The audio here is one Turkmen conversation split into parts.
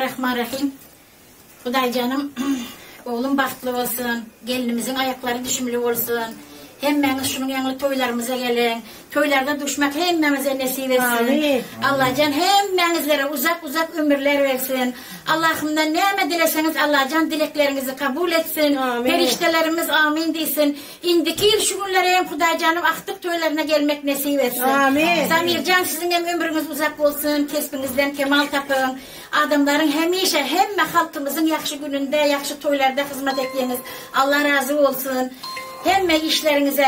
Bismillah Rahman Rahim. Hudaýjanym oglum bagtly bolsun, gelnimiziň aýaklary düşümli bolsun. Hemmäňiz şunuň ýaňly toýlarymyza geliň. Toýlarda duşmak hemmämize nesip etsin. Allajan hemmäňizlere uzak uzak ömürler bersin. Allahymdan näme dileseňiz Allajan dilekleriňizi kabul etsin. Perişdelerimiz amin diýsin. Indiki ýyl şu günlere hem Hudaýjanym agtyk toýlaryna gelmek nesip etsin. Amin. Zamirjan siziň hem ömrüňiz uzak bolsun, kesbiňizden kemal tapyň. Adamlaryň hemişe hemme halkymyzyň ýagşy gününde, ýagşy toýlarda hyzmat etýäňiz. Allah razy bolsun. Hemme işleriňize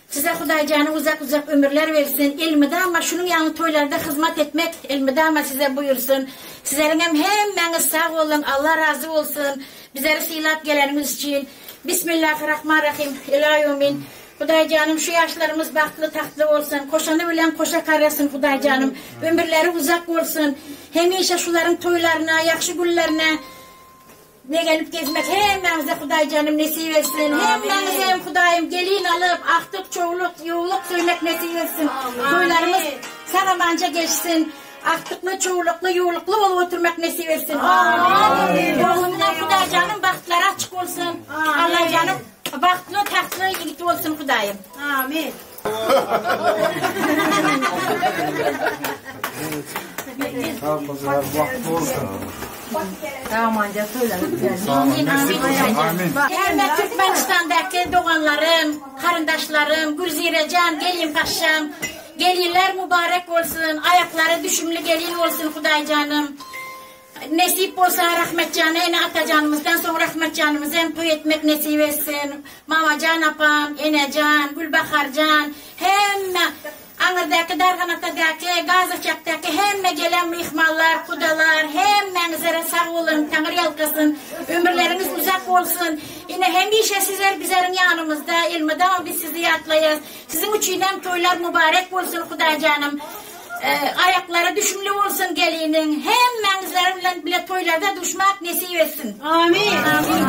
Size Hudaýjanyň uzak uzak ömürler bersin. Elmydama şunuň ýaly toýlarda hyzmat etmek elmydama size buýursyn. Sizleriňem hemmäňiz sag boluň. Allah razy bolsun. Bizleri sylap geleniňiz üçin. Bismillahirrahmanrahim. Ilaýomin. Hudaýjanym şu ýaşlarymyz bagtly tagtly bolsun. Koşany bilen koşa karasyn Hudaýjanym. Ömürleri uzak bolsun. Hemişe şularyň toýlaryna, ýagşy günlerine begenip gezmek hemmämize Hudaýjanym nesip etsin. Hemmäňize hem Hudaýym gelin alyp, agtyk, çowluk, ýowluk söýmek nesip etsin. Toýlarymyz sag-amanja geçsin. Agtykly, çowlukly, ýuwlukly bolup oturmak nesip etsin. Amin. Oglumyňam Hudaýjanyň bagtlary açyk bolsun. Allajanyň bagtly, tagtly ýigit bolsun Hudaýym. Amin. Amin, amin Hudaýjan. Hemme Türkmenistandaky doganlarym, garyndaşlarym, Gülzirejan, gelin paşşam, Gelinler mübarek bolsun aýaklary düşümli gelin bolsun Hudaýjanym nesip bolsa Rahmetjana ene atajanymyzdan soň Rahmetjanymyzy hem toý etmek nesip etsin Mamajan apam Enejan Gülbaharjan hemme aňyrdaky Darganatadaky Gazaçakdaky hemme gelen myhmanlar gudalar hemmäňizere sag boluň Taňry ýalkasyn ömürleriňiz uzak bolsun ine hemişe sizler bizeriň ýanymyzda elmydama biz sizi ýatlaýas Siziň üçinem toýlar mübarek bolsun Hudaýjanym aýaklary düşümli bolsun geliniň hemmäňizler bilen bile toýlarda duşmak nesip etsin. Amin. Amin.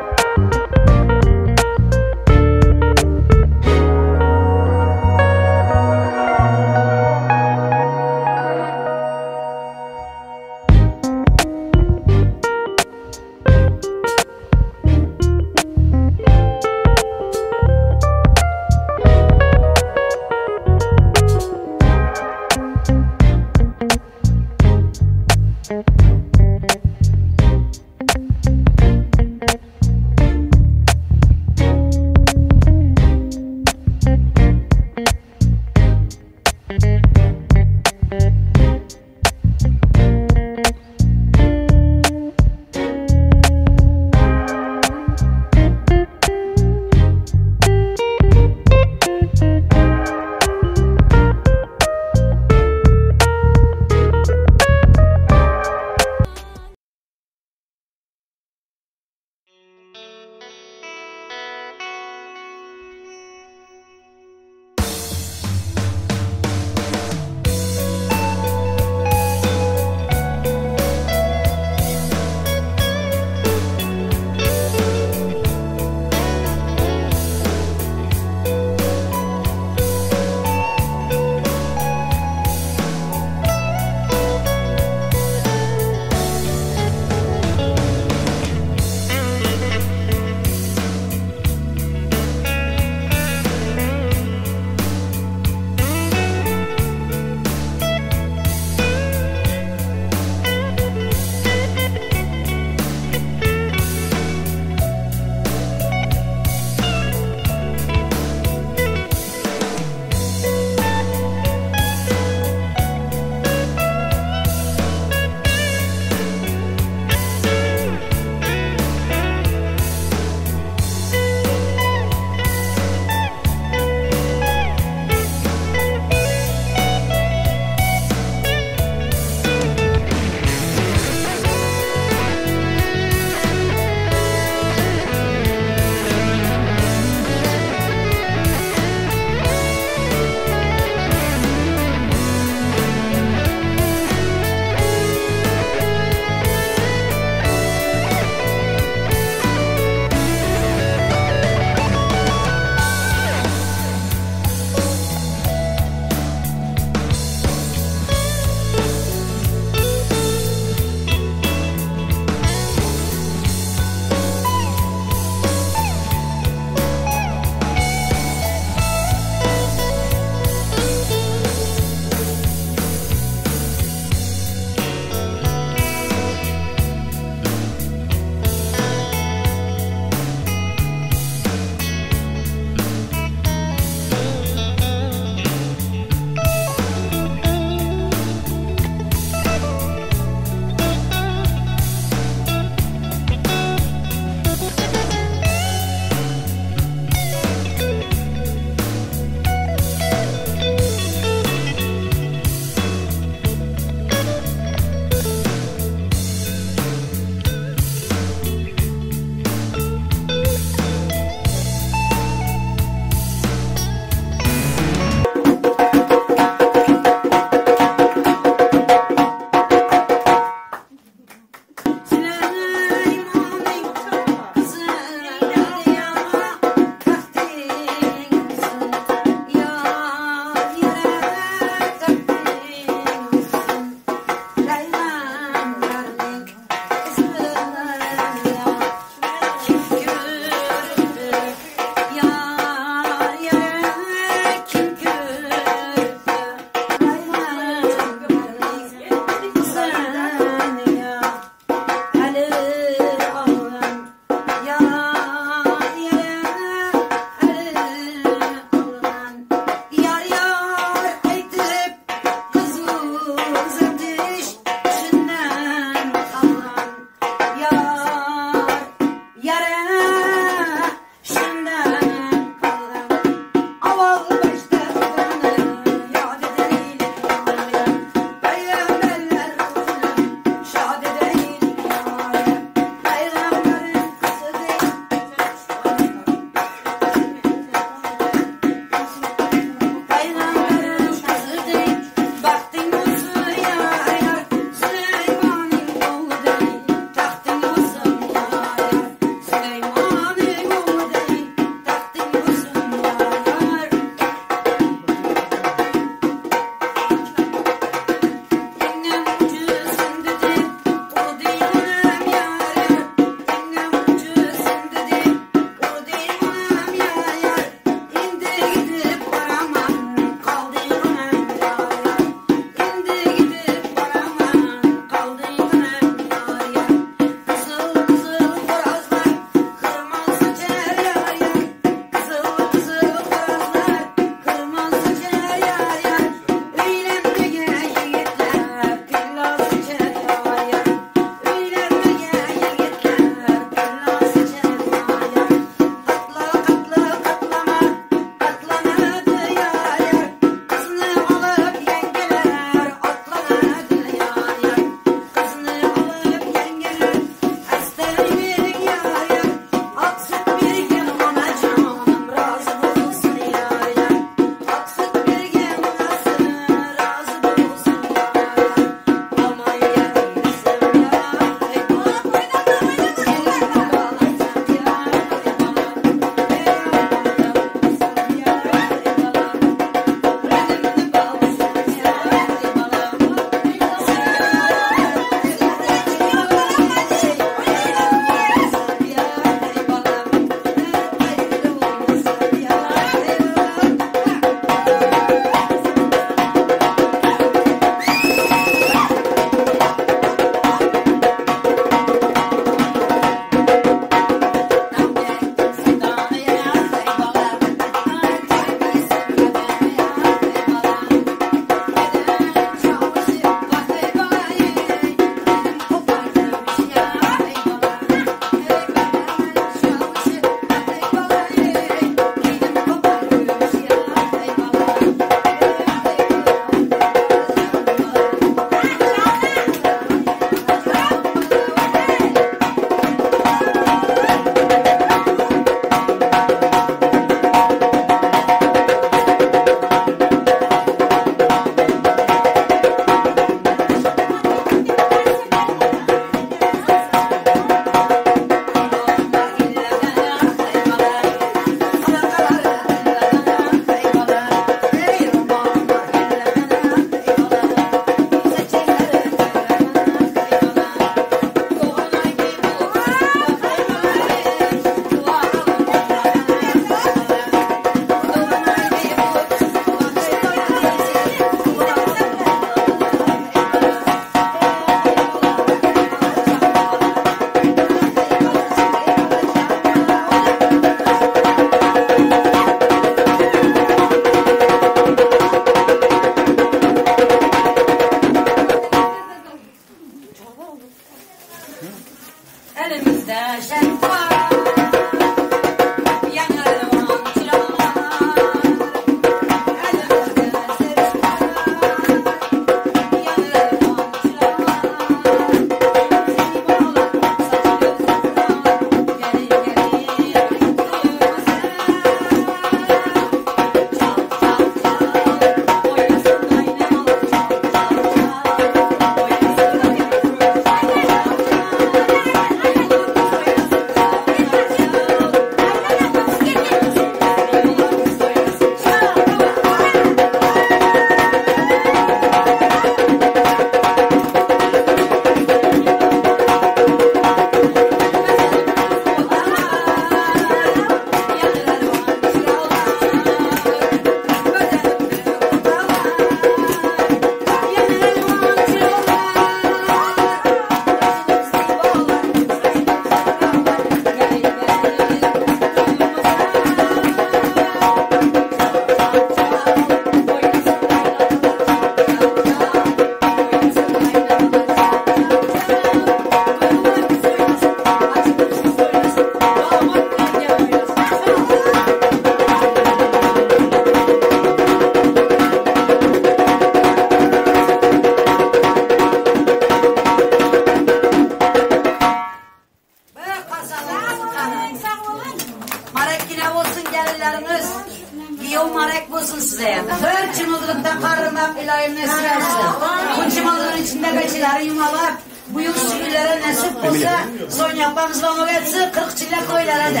içinde beçileri yumalap, bu yıl şükürlere nasip olsa, son yapan zvonok etse, 40 çile toylara da.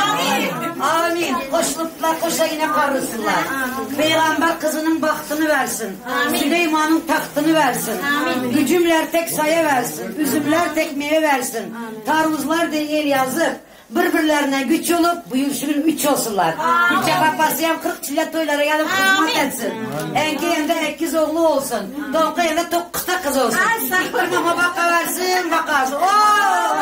Amin. Amin. Koşuluplar koşa yine karısınlar. Peygamber kızının bahtını versin. Amin. Süleyman'ın tahtını versin. Amin. Gücümler tek saya versin. Üzümler tek meyve versin. Taruzlar da el yazıp, birbirlerine güç olup, bu yıl şu gün üç olsunlar. Gülçe papası hem 40 çile toylara gelip hizmet etsin. Enki hem de ekiz oğlu olsun. Donka hem de tokkuzda kız olsun. Ay, Bir mama baka versin, bakarsın. Oo!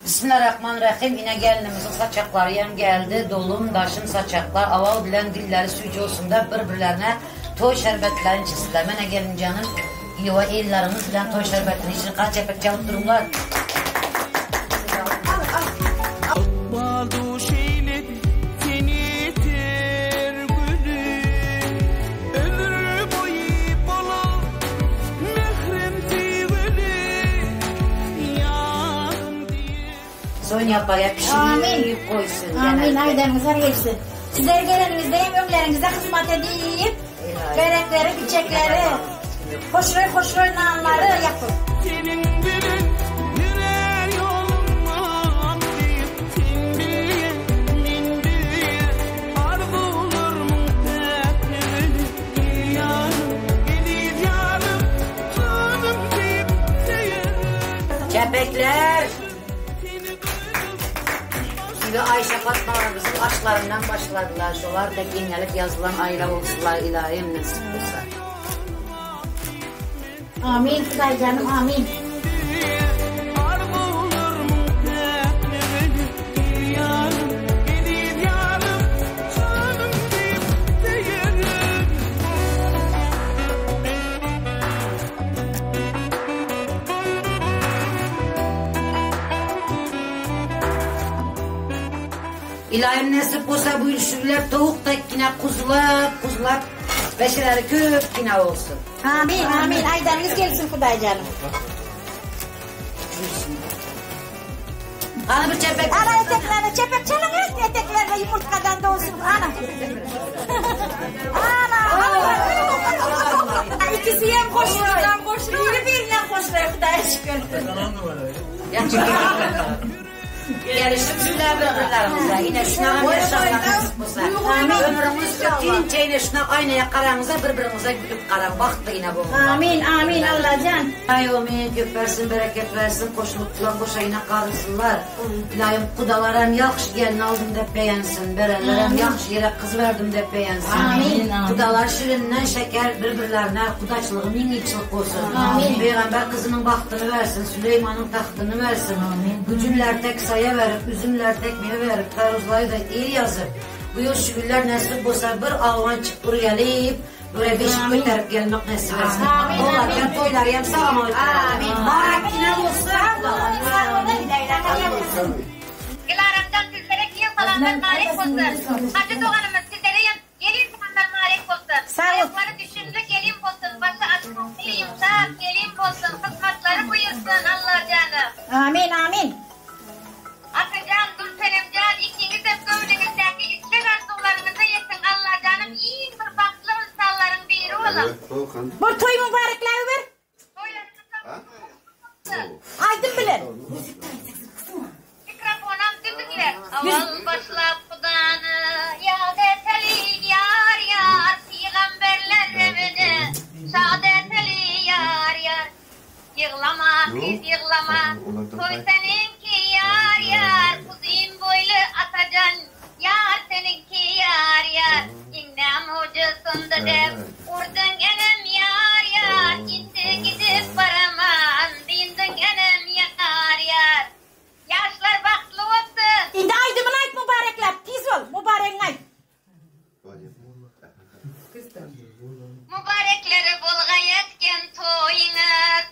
Bismillahirrahmanirrahim. Yine gelinimizin saçakları hem geldi. Dolum, daşım saçaklar. Aval bilen dilleri sücü olsun da birbirlerine toy şerbetlerini içsinler. Mene gelin canım. Yuva ellerimiz bilen toy şerbetini için kaç çepek çalıp durumlar. Ykbal duş eýledi seni ter güli, Ömür boýy bolar mährem söýgüli, Ýarym diýip. Sonya yapar pişirip Amin. koysun. Amin. genelde. Aydanınız gelsin. Sizler gelenizde hem ömlerinize hizmet edip, börekleri, biçekleri, hoşroy hoşroy nanları yapın. Seniň bilen ýörer ýolum diýip, Sen bilýän, men bilýän, arzuwlarymyň täkligini Gel ýarym, gelir ýarym, janym diýip söýerin. Çepekler. Seni duydum, Gibi Ayşe Fatma'larımızın aşklarından başladılar. Şolar da genelip yazılan aile olsunlar ilahim nasip olsa. Amin Hudaý canım amin. Arzuwlarymyň täkligini Gel ýarym, gelir ýarym, janym diýip söýerin. İlahim nasip olsa bu ülşürler tavuk da yine kuzulap kuzulap beşeleri köp yine olsun. Amin amin. Aydanınız gelsin Hudaý canım. Hani bir çepek. Ana eteklerini çepek çalın eteklerine yumurtkadan doğsun. Ana. Ana. Ana. İkisi hem koşuyor. Biri birine koşuyor Hudaya şükür. Gelişip birbirlerimize. Yine şuna yaşamlarımız olsa. Ömrümüz ötünce yine şuna aynaya karanıza birbirimize gülüp karan. Baktı yine bu. Amin amin Allah can. Ay amin, köp versin, bereket versin, koşulukla koşa yine karısınlar. İlahim kudalarım yaxşı gelin aldım dep beğensin, berenlerim yaxşı yere kız verdim dep beğensin. Amin. Kudalar şirinden şeker birbirlerine kudaçlığı minikçilik olsun. Amin. Peygamber kızının bahtını versin, Süleyman'ın tahtını versin. Amin. Gücümler tek saya verip, üzümler tek meyve verip, taruzları da iyi yazıp, bu yıl şükürler nasip olsa bir alvan çık buraya gelip, böyle beşik götürüp gelmek nasip etsin. Amin, Onlar amin. ben toylar yem sağ olun. Amin. Barakine olsun. Dilaramjan sizlere kiyew salamlar marek bolsun. Hajy doganymyz sizlere hem gelin salamlar marek bolsun. Sag bol. Aýaklary düşümli gelin bolsun, başy açyk, dili ýumşak gelin bolsun, hyzmatlary buýursyn Allajanym. Amin amin. Atajan, Gülsenemjan ikiňiz hem göwnüňizdäki isleg arzuwlaryňyza ýetiň Allajanym iň bir bagtly ynsanlaryň biri boluň. Bir toý mübarekläwi ber. Toýlaryňyz bolsun. Aýdym bilen. Mikrofonam düzüňler. Awal başlap Hudany ýat eteli ýar ýar, pygamberler rebini şat eteli ýar ýar. Ýyglama gyz ýyglama, toý seniňki ýar ýar, uzyn boýly Atajan ýar seniňki ýar ýar. Iňňäm ujy syndy dep urduň enem ýar ýar, indi gidip baraman dyndyň enem ýar ýar. Ýaşlar bagtly bolsun. Indi aýdymyny aýt mübarekläp, tiz bol, mübaregiňi aýt. Mübarekleri bolgaý etgen toýuňyz,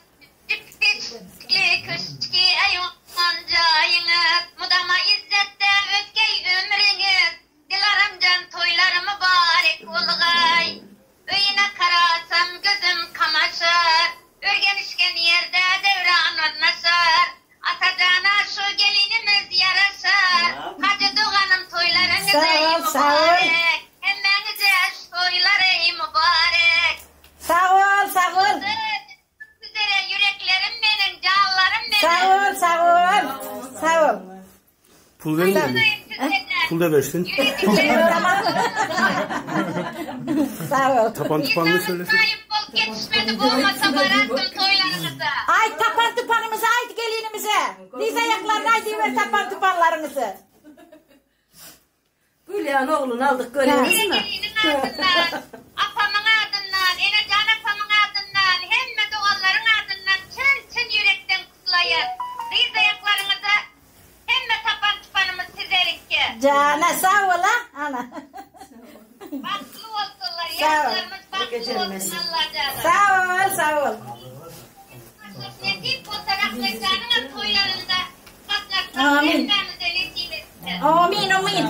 Jüpjüpli köşki eýwan jaýyňyz, Mudama izzetde ötgeý ömrüňiz, Dilaramjan toýlary mübarek bolgaý. Öýüne karar. Pul bermeli. Pul da bersin. Sag bol. Tapan tupanly söylesin. Gaýyp bolup ýetişmedi bolmasa barardym toýlaryňyza. Aýt tapan tupanymyzy aýt gelinimize. Diz aýaklaryny aýdyber tapan tupanlaryňyzy. Gülýän ogluny aldyk görýäňizmi? Geliniň adyndan, apamyň adyndan, Enejan apamyň adyndan, hemme doganlaryň adyndan çyn çyn ýürekden gutlaýas. Dyz aýaklaryňyza hemme tapan tupanymyz sizleriňki. Jana sag bol a ana. Bagtly bolsunlar, Sag bol. ýaşlarymyz bagtly bolsun Allajana. Sag bol, sag bol. Nesip bolsa Rahmetjanyňam toýlarynda gatnaşmak Amin. hemmämize nesip etsin. Amin, amin.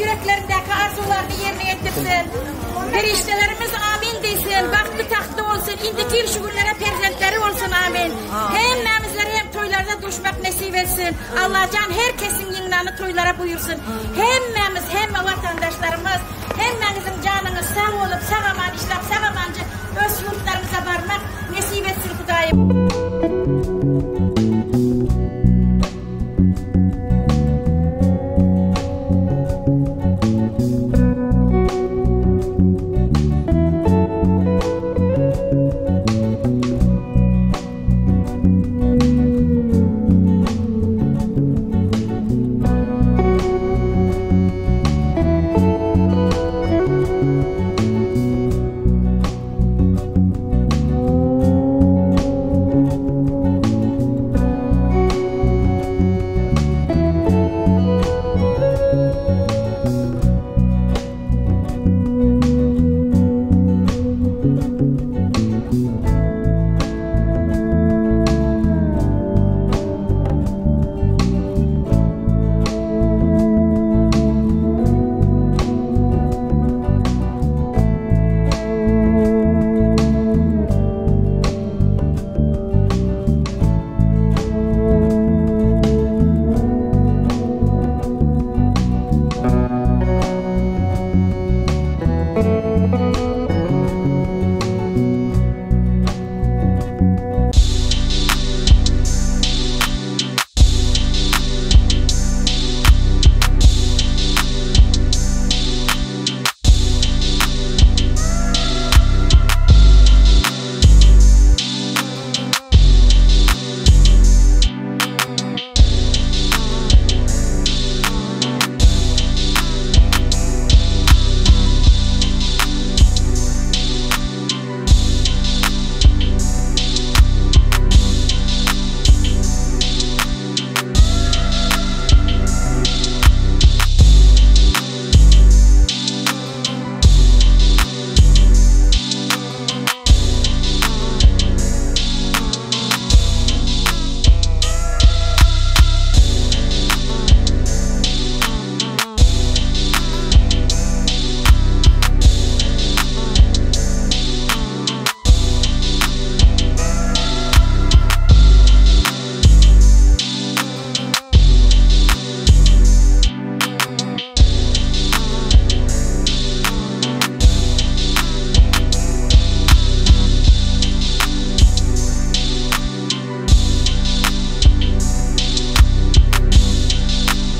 Ýüreklerindäki arzuwlaryny ýerine ýetirsin. Perişdelerimiz amin diýsin. Bagtly tagtly bolsun. Indiki ýyl şu günlere perzentleri bolsun amin. Hemmämizlere hem toýlarda duşmak nesip etsin. Allajan her kesiň ýygnany toýlara buýursyn. Hemmämiz, hemme watandaşlarymyz, hemmäňiziň janyňyz sag bolup, sag aman işläp, sag amanja öz ýurtlaryňyza barmak nesip etsin Hudaýym.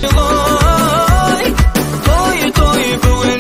Goý, toý toý bu gün.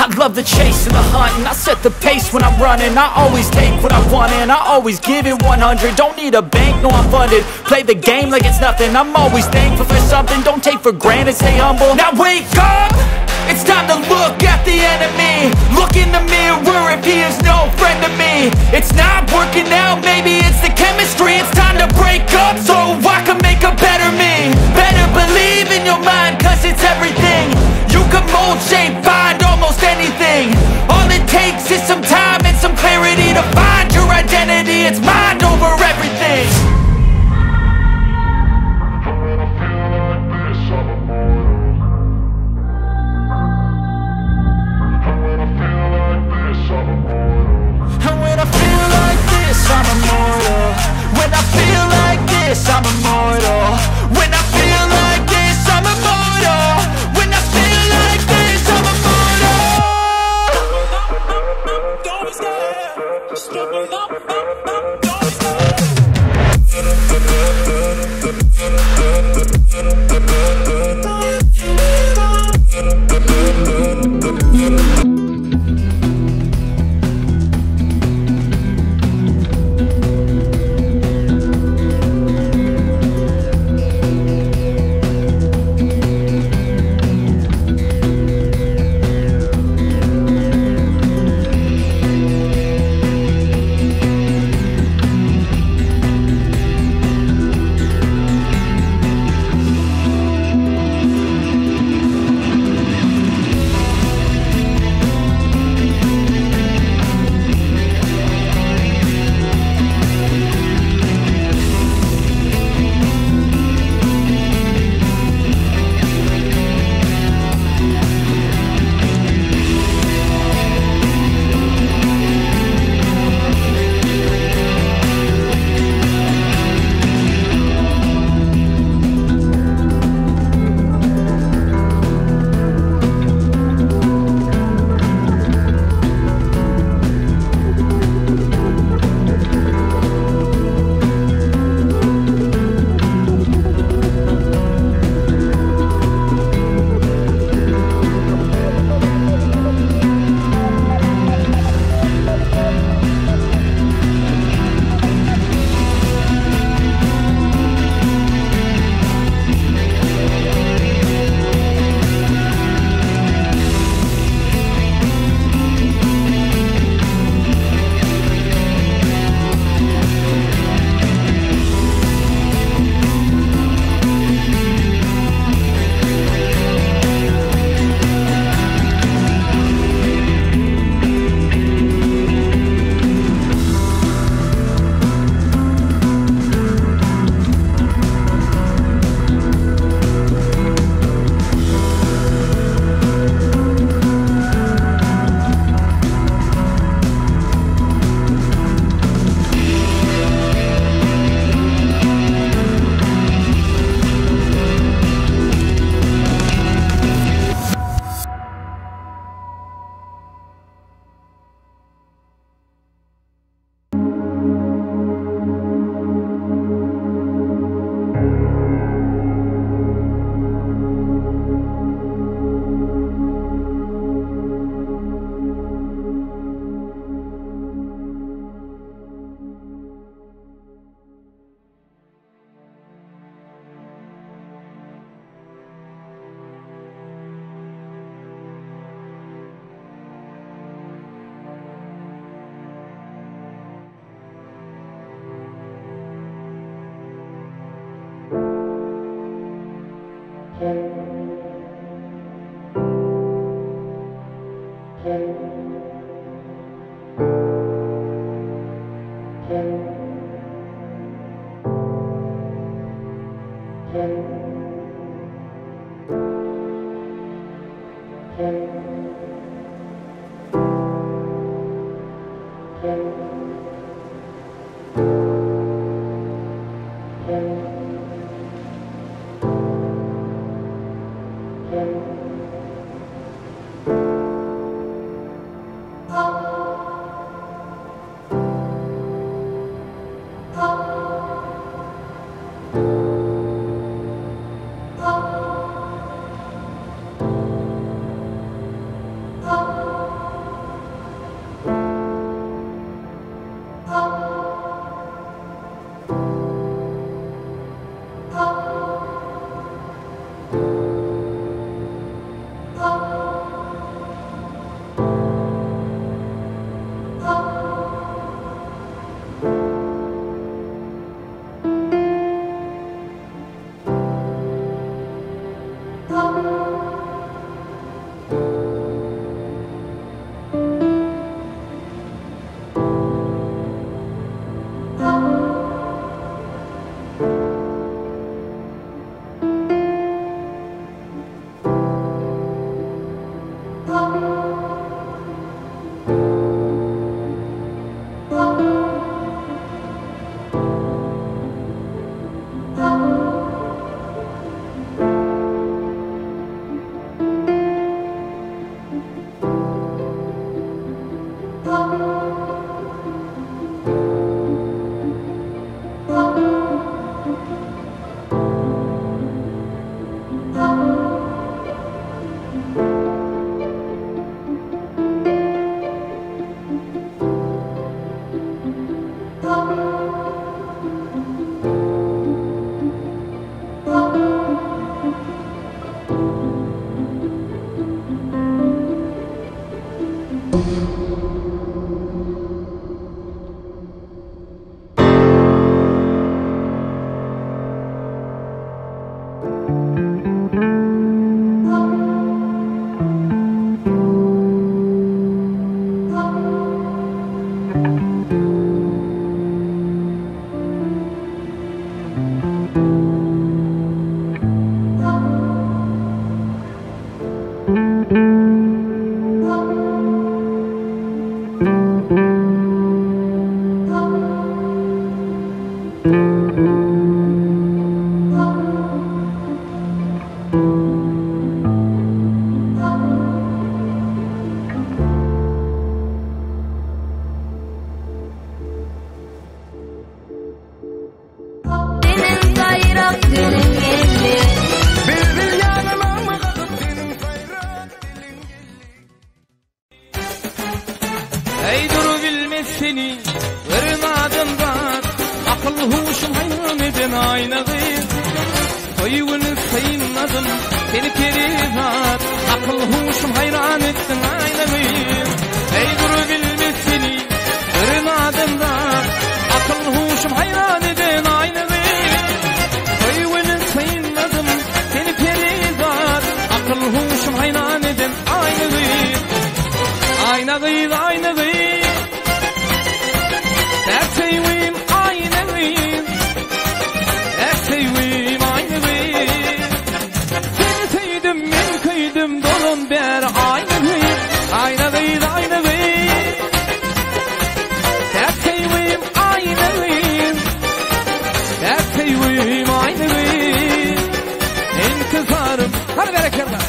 I love the chase and the hunt and I set the pace when I'm running. I always take what I want and I always give it 100. Don't need a bank, no I'm funded. Play the game like it's nothing. I'm always thankful for something. Don't take for granted, stay humble. Now wake up! It's time to look at the enemy. Look in the mirror if he is no friend to me. It's not working out, maybe it's the chemistry. It's time to break up so I can make a better me. Better believe in your mind, cause it's everything. You can mold, shape, find almost anything. All it takes is some time and some clarity to find your identity. It's mind over everything. And when I feel like this, I'm immortal. When I feel like this, I'm immortal. When I feel like this, I'm immortal. When I feel like this, I'm immortal. Don't be scared. Step up, up, up. Eý durubilmez seni gören adamzat Akyl huşum haýran eden aýna gyz Toý güni synladym seni perizat Akyl huşum haýran etdiň aýna gyz Eý durubilmez seni gören adamzat Akyl huşum haýran eden aýna gyz Toý güni synladym seni perizat Akyl huşum haýran eden aýna gyz Aýna gyz, aýna gyz Dert söýgüm aýna gyz Dert söýgüm aýna gyz Seni söýdüm, men köýdüm dolan bäri aýna gyz Aýna gyz, aýna gyz Dert söýgüm aýna gyz Dert söýgüm aýna gyz Intizarym Hany berekella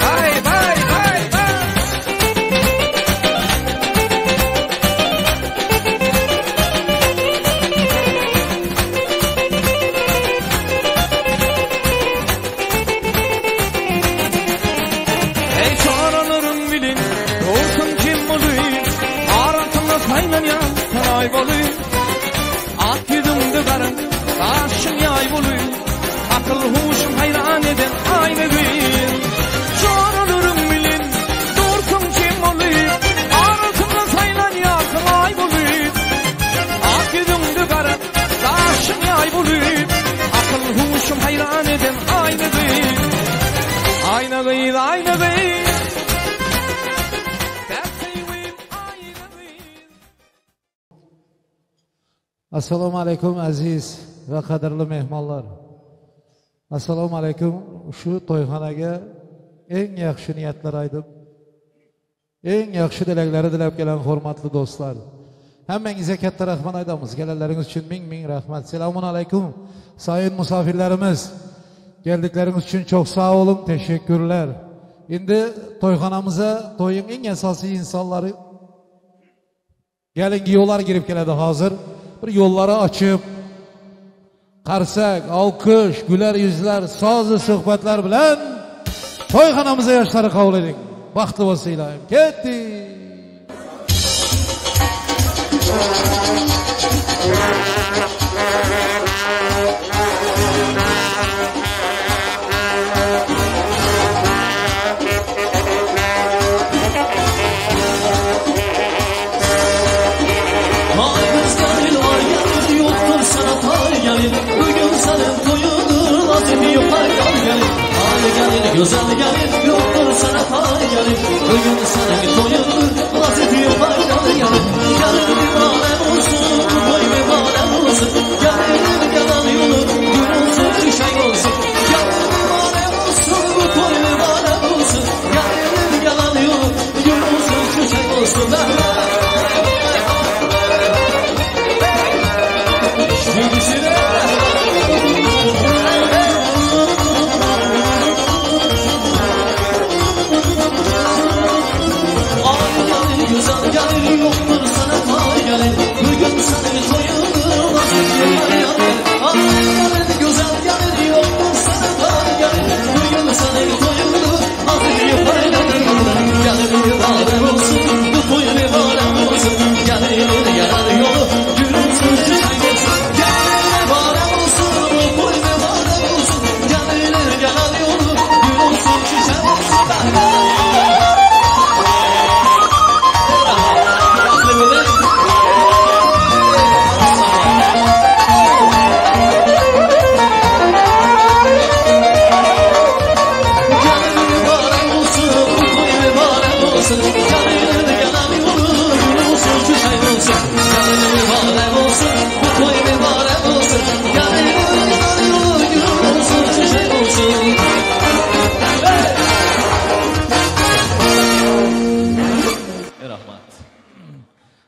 Bay bay bay bay. Ey çoralaryň bilin, Dursun kim boly, Arasynda saýlanýan sanaý boly. Ak ýüzüňde gara, gaşyň ýaý boly, Akyl huşum haýran eden aýna gyz. Çoralaryň bilin, Dursun kim boly, Arasynda saýlanýan sanaý boly. Ak ýüzüňde gara, gaşyň ýaý boly, Akyl huşum haýran eden aýna gyz. Aýna gyz, aýna gyz. Dert söýgüm aýna gyz. Assalomu alaykum aziz va qadrli mehmonlar. Assalomu alaykum shu to'yxonaga eng yaxshi niyatlar aytib, eng yaxshi tilaklari tilab kelgan hurmatli do'stlar. Hammangizga katta rahmat aytamiz. Kelanlaringiz uchun ming ming rahmat. Selamun alaykum sayın misafirlerimiz. Geldikleringiz uchun çok sağ olun, teşekkürler. Endi to'yxonamizga to'ying eng asosiy insonlari gelin kuyovlar kirib keladi hozir. Bir yo'llari ochib, qarsak, olqish, güler yüzler, sozu suhbatlar bilan to'yxonamizga yoshlari qabul eding. Baxtli bo'lsin ilohim. Ketdik. Güzel gelin yoktur sana tay gelin. Bugün senin toyundur vaziyeti faydalı gelin. Gelin mübarek olsun, toy mübarek olsun. Gelin gelen yolu gül olsun, çiçek olsun. Gelin mübarek olsun, bu toy mübarek olsun. Gelin gelen yolu gül olsun, çiçek olsun. Güzel gelin yoktur sana tay gelin. Bugün senin toyundur vaziyeti gelin. Ay gelin güzel gelin yoktur sana tay gelin. Bugün senin toyundur vaziyeti gelin. Gelin mübarek olsun, bu toy mübarek olsun. Gelin gelen yolu gül olsun, çiçek olsun. Gelin mübarek olsun, bu toy mübarek olsun. Gelin gelen yolu gül olsun, çiçek olsun.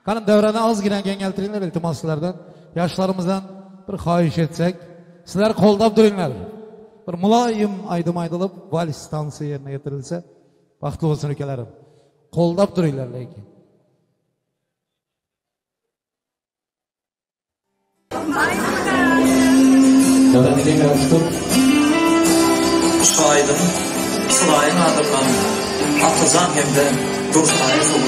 Qani davrani ozgina kengaltiringlar iltimos sizlardan. Yoshlarimizdan bir xohish etsak, sizlar qo'llab turinglar. Bir muloyim aydim aytilib, vals stansiya yerine getirilsa, baxtli bo'lsin ukalarim. Qo'llab turinglar lekin. Davrani kengaltirib, şu aydın, Sırayın adından Atacan hem de Dursunay'a soğuk.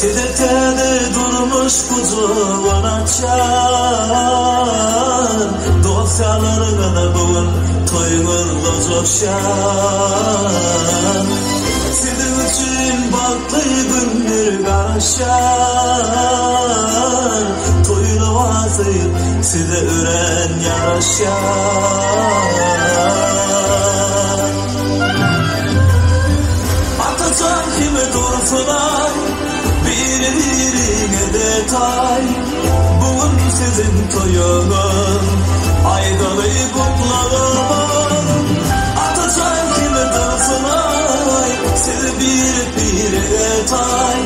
Sidetede durmuş kucuğun açar. Dosyalarını bugün toyunla coşar. Sizin için baktı gündür karışar. Toyunu vaziyet size üren yaraşar. Atacağım kimi dursunay, bir birine detay. Bugün sizin toyunun aydalı kutlalım. Atacağım kimi dursunay, sizi bir bir detay.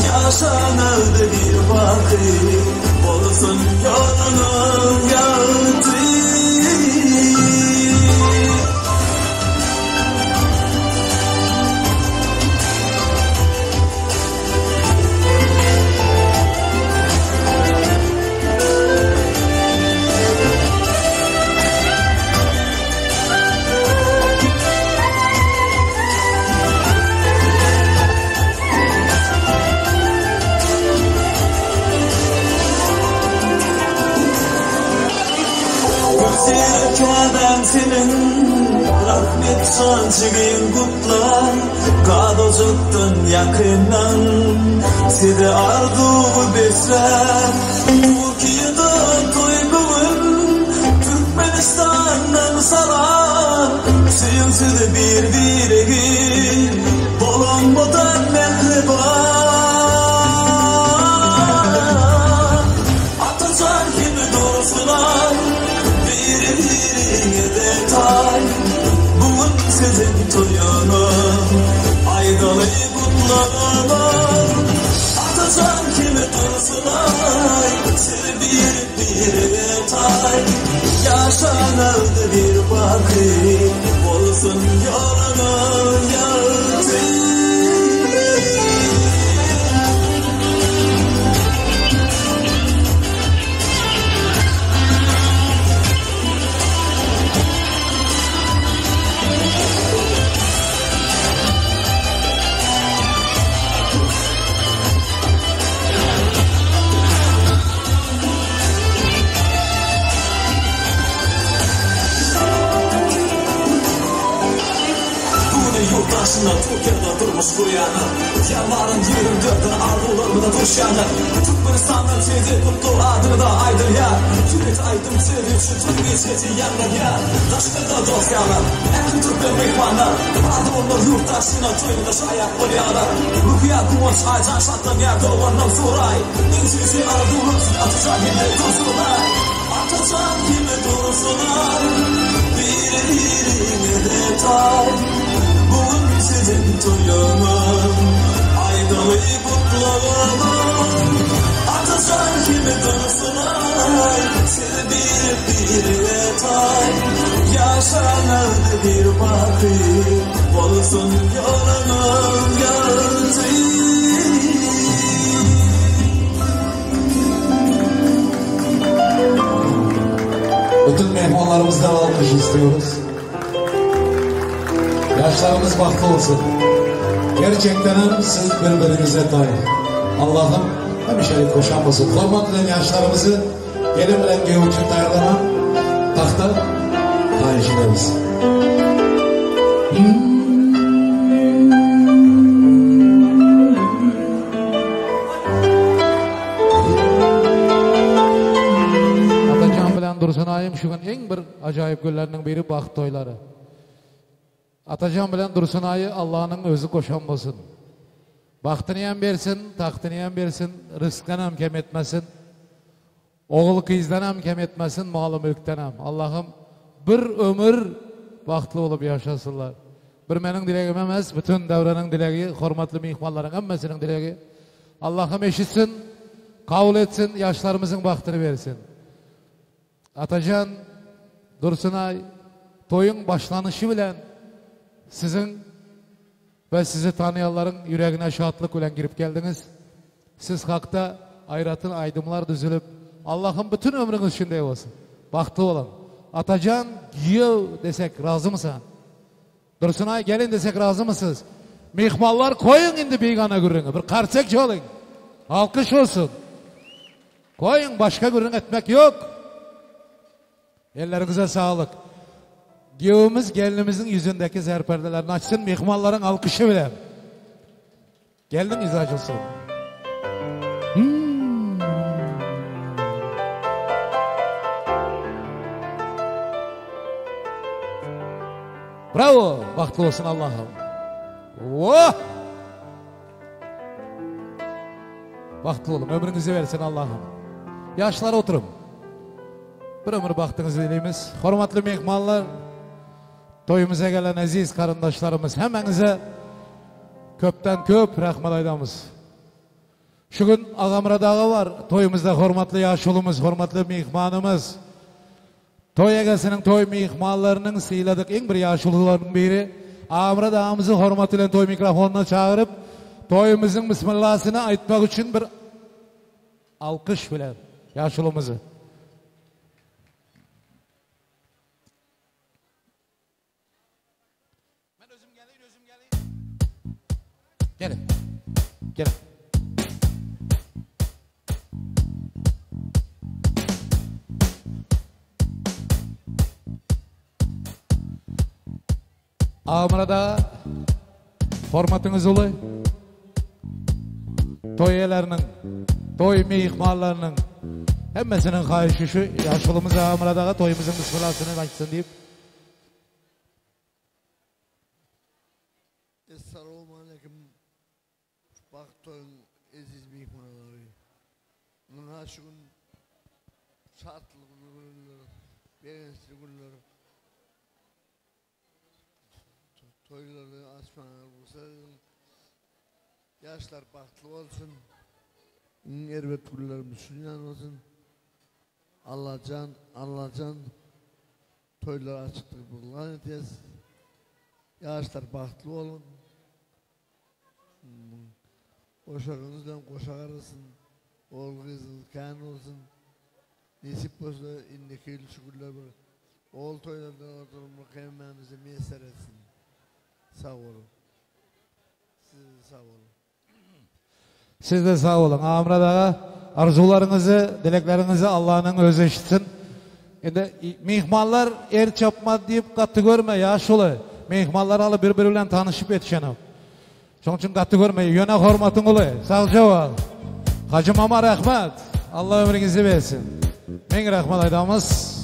Yaşanıldı bir vakit, olsun yolunun yaktı. Enäň seniň Rahmet jan jigiň gutlar Gazojakdan ýakyndan Size arzuwy beslär Türkiýede toý bu gün Türkmenistandan salam Söýüň sizi bir biregi Bolan mydam mähriban Atajan hem Dursunaý Biri-biriňe taý Bu gün siziň toýuňyz Aýdaly gutlalyň Atajan hem Dursunaý Siz biri-biriňe taý Ýaşaňyz bir baky Bolsun ýoluňyz ýagty. Güni ýurt daşynda Türkiýede durmuş gurýanlar, Ýanwaryň ýigrimi dördüne arzuwlarymyza duşýanlar, Türkmenistandan täze gutlag adyňyza aýdylýar, Ýörite aýdym siz üçin toý gijesi ýaňlanýar, Daşgynda dost-ýarlar, ähli türkmen myhmanlar, Arzuwynda ýurt daşynda toýuňyza şaýat bolýarlar, Ruhyýa Guwanç Aýjan şatlanýar doganlar Suraý, Iň süýji arzuwlar siz Atajan hem-de Dursunaý. Atajan hem-de Dursunaý, Biri-biriňize taý, Bu gün siziň toýuňyz, Aýdaly gutlagymyz. Atajan hem-de Dursunaý, Siz biri-birige taý, Ýaşaňyz bir baky, Bolsun ýoluňyz ýagty. Bütün mehmanlarımızdan alkış istiyoruz. Yaşlarımız bahtlı olsun. Gerçekten hem siz birbirinize tay. Allah'ım hemişelik boşanmasın. Hormatlı yaşlarımızı gelin bilen giyev için tayarlanan tahta tayiş ederiz. Atajan bilen Dursun ayım şu gün iň bir ajaýyp günleriniň biri bagt toýlary. Atajan bilen Dursun aýy Allanyň özi goşan bolsun. Bagtyny hem bersin, tagtyny hem bersin, ryskyny hem kem etmesin. Ogul gyzdan hem kem etmesin, maly mülkden hem. Allahym bir ömür bagtly bolup ýaşasynlar. Bir meniň dilegim emes, bütün döwranyň dilegi, hormatly myhmanlaryň hemmesiniň dilegi. Allahym eşitsin, kabul etsin, ýaşlarymyzyň bagtyny bersin. Atajan Dursunaý, toýuň başlanyşy bilen siziň we sizi tanaýanlaryň ýüregine şatlyk bilen girip geldiňiz. Siz hakda aýratyn aýdymlar düzülip, Allahym bütün ömrüňiz şunday bolsun. Bagtly boluň. Atajan giýew desek razymysan? Dursunaý gelin desek razymysyz? Myhmanlar goýuň indi bigana gürrüňi, bir karsek çalyň. Alkyş bolsun. Goýuň başga gürrüň etmek ýok. Elleriňize saglyk. Giýewimiz gelnimiziň ýüzündäki zer perdelerini açsyn myhmanlaryň alkyşy bilen. Gelniň ýüzi açylsyn. Bravo! Bagtly bolsun Allahym. Wah! Bagtly boluň, ömrüňizi bersin Allahym. Ýaşlar oturyň. Bir ömür bagtyňyzy dileýmiz. Hormatly myhmanlar, toýumyza gelen eziz garyndaşlarymyz hemmäňize köpden köp rahmet aýdamyz. Şu gün Agamyrat aga bar, toýumyzda hormatly ýaşulymyz, hormatly myhmanymyz. Toý egesiniň toý myhmanlarynyň syladyk iň bir ýaşulularynyň biri Agamyrat agamyzy hormat bilen toý mikrofonyna çagyryp, toýumyzyň bismillasyny aýtmak üçin bir alkyş bilen ýaşulymyzy. Men özüm geleýin, özüm geleýin. Gelin. Gelin. Agamyrat aga, hormatyňyz uly. Toý eýeleriniň, toý myhmanlarynyň hemmesiniň haýyşy şu, ýaşulymyz Agamyrat aga toýumyzyň bismillasyny aýtsyn diýip. Essalawmaleýkim Bagt toýuň eziz myhmanlary. Muna şu gün şatlykly günler, begençli günler. Toýlary açmaga rugsat ediň. Ýaşlar bagtly bolsun. Iň erbet günlerimiz şunýan bolsun. Allajan, Allajan toýlar açykdyr buzlan etýäs. Ýaşlar bagtly boluň. Goşagyňyz bilen goşa garylsyn. Ogul gyzyňyz kän bolsun. Nesip bolsa indiki ýyl şu günler bir ogul toýlarynda oturmak hemmämize miýesser etsin. Sag boluň. Siz-de sag boluň. Siz-de sag boluň Agamyrat aga. Arzuwlaryňyzy, dilekleriňizi Allanyň özi eşitsin. Indi myhmanlar er çapmaz diýip gaty görme ýaşuly. Myhmanlar aly bir-biri bilen tanyşyp ýetişenok. Şoň üçin gaty görme, ýöne hormatyň uly. Sagja bol. Hajy mama rahmat. Allah ömrüňizi bersin. Meň rahmat aýdamyz.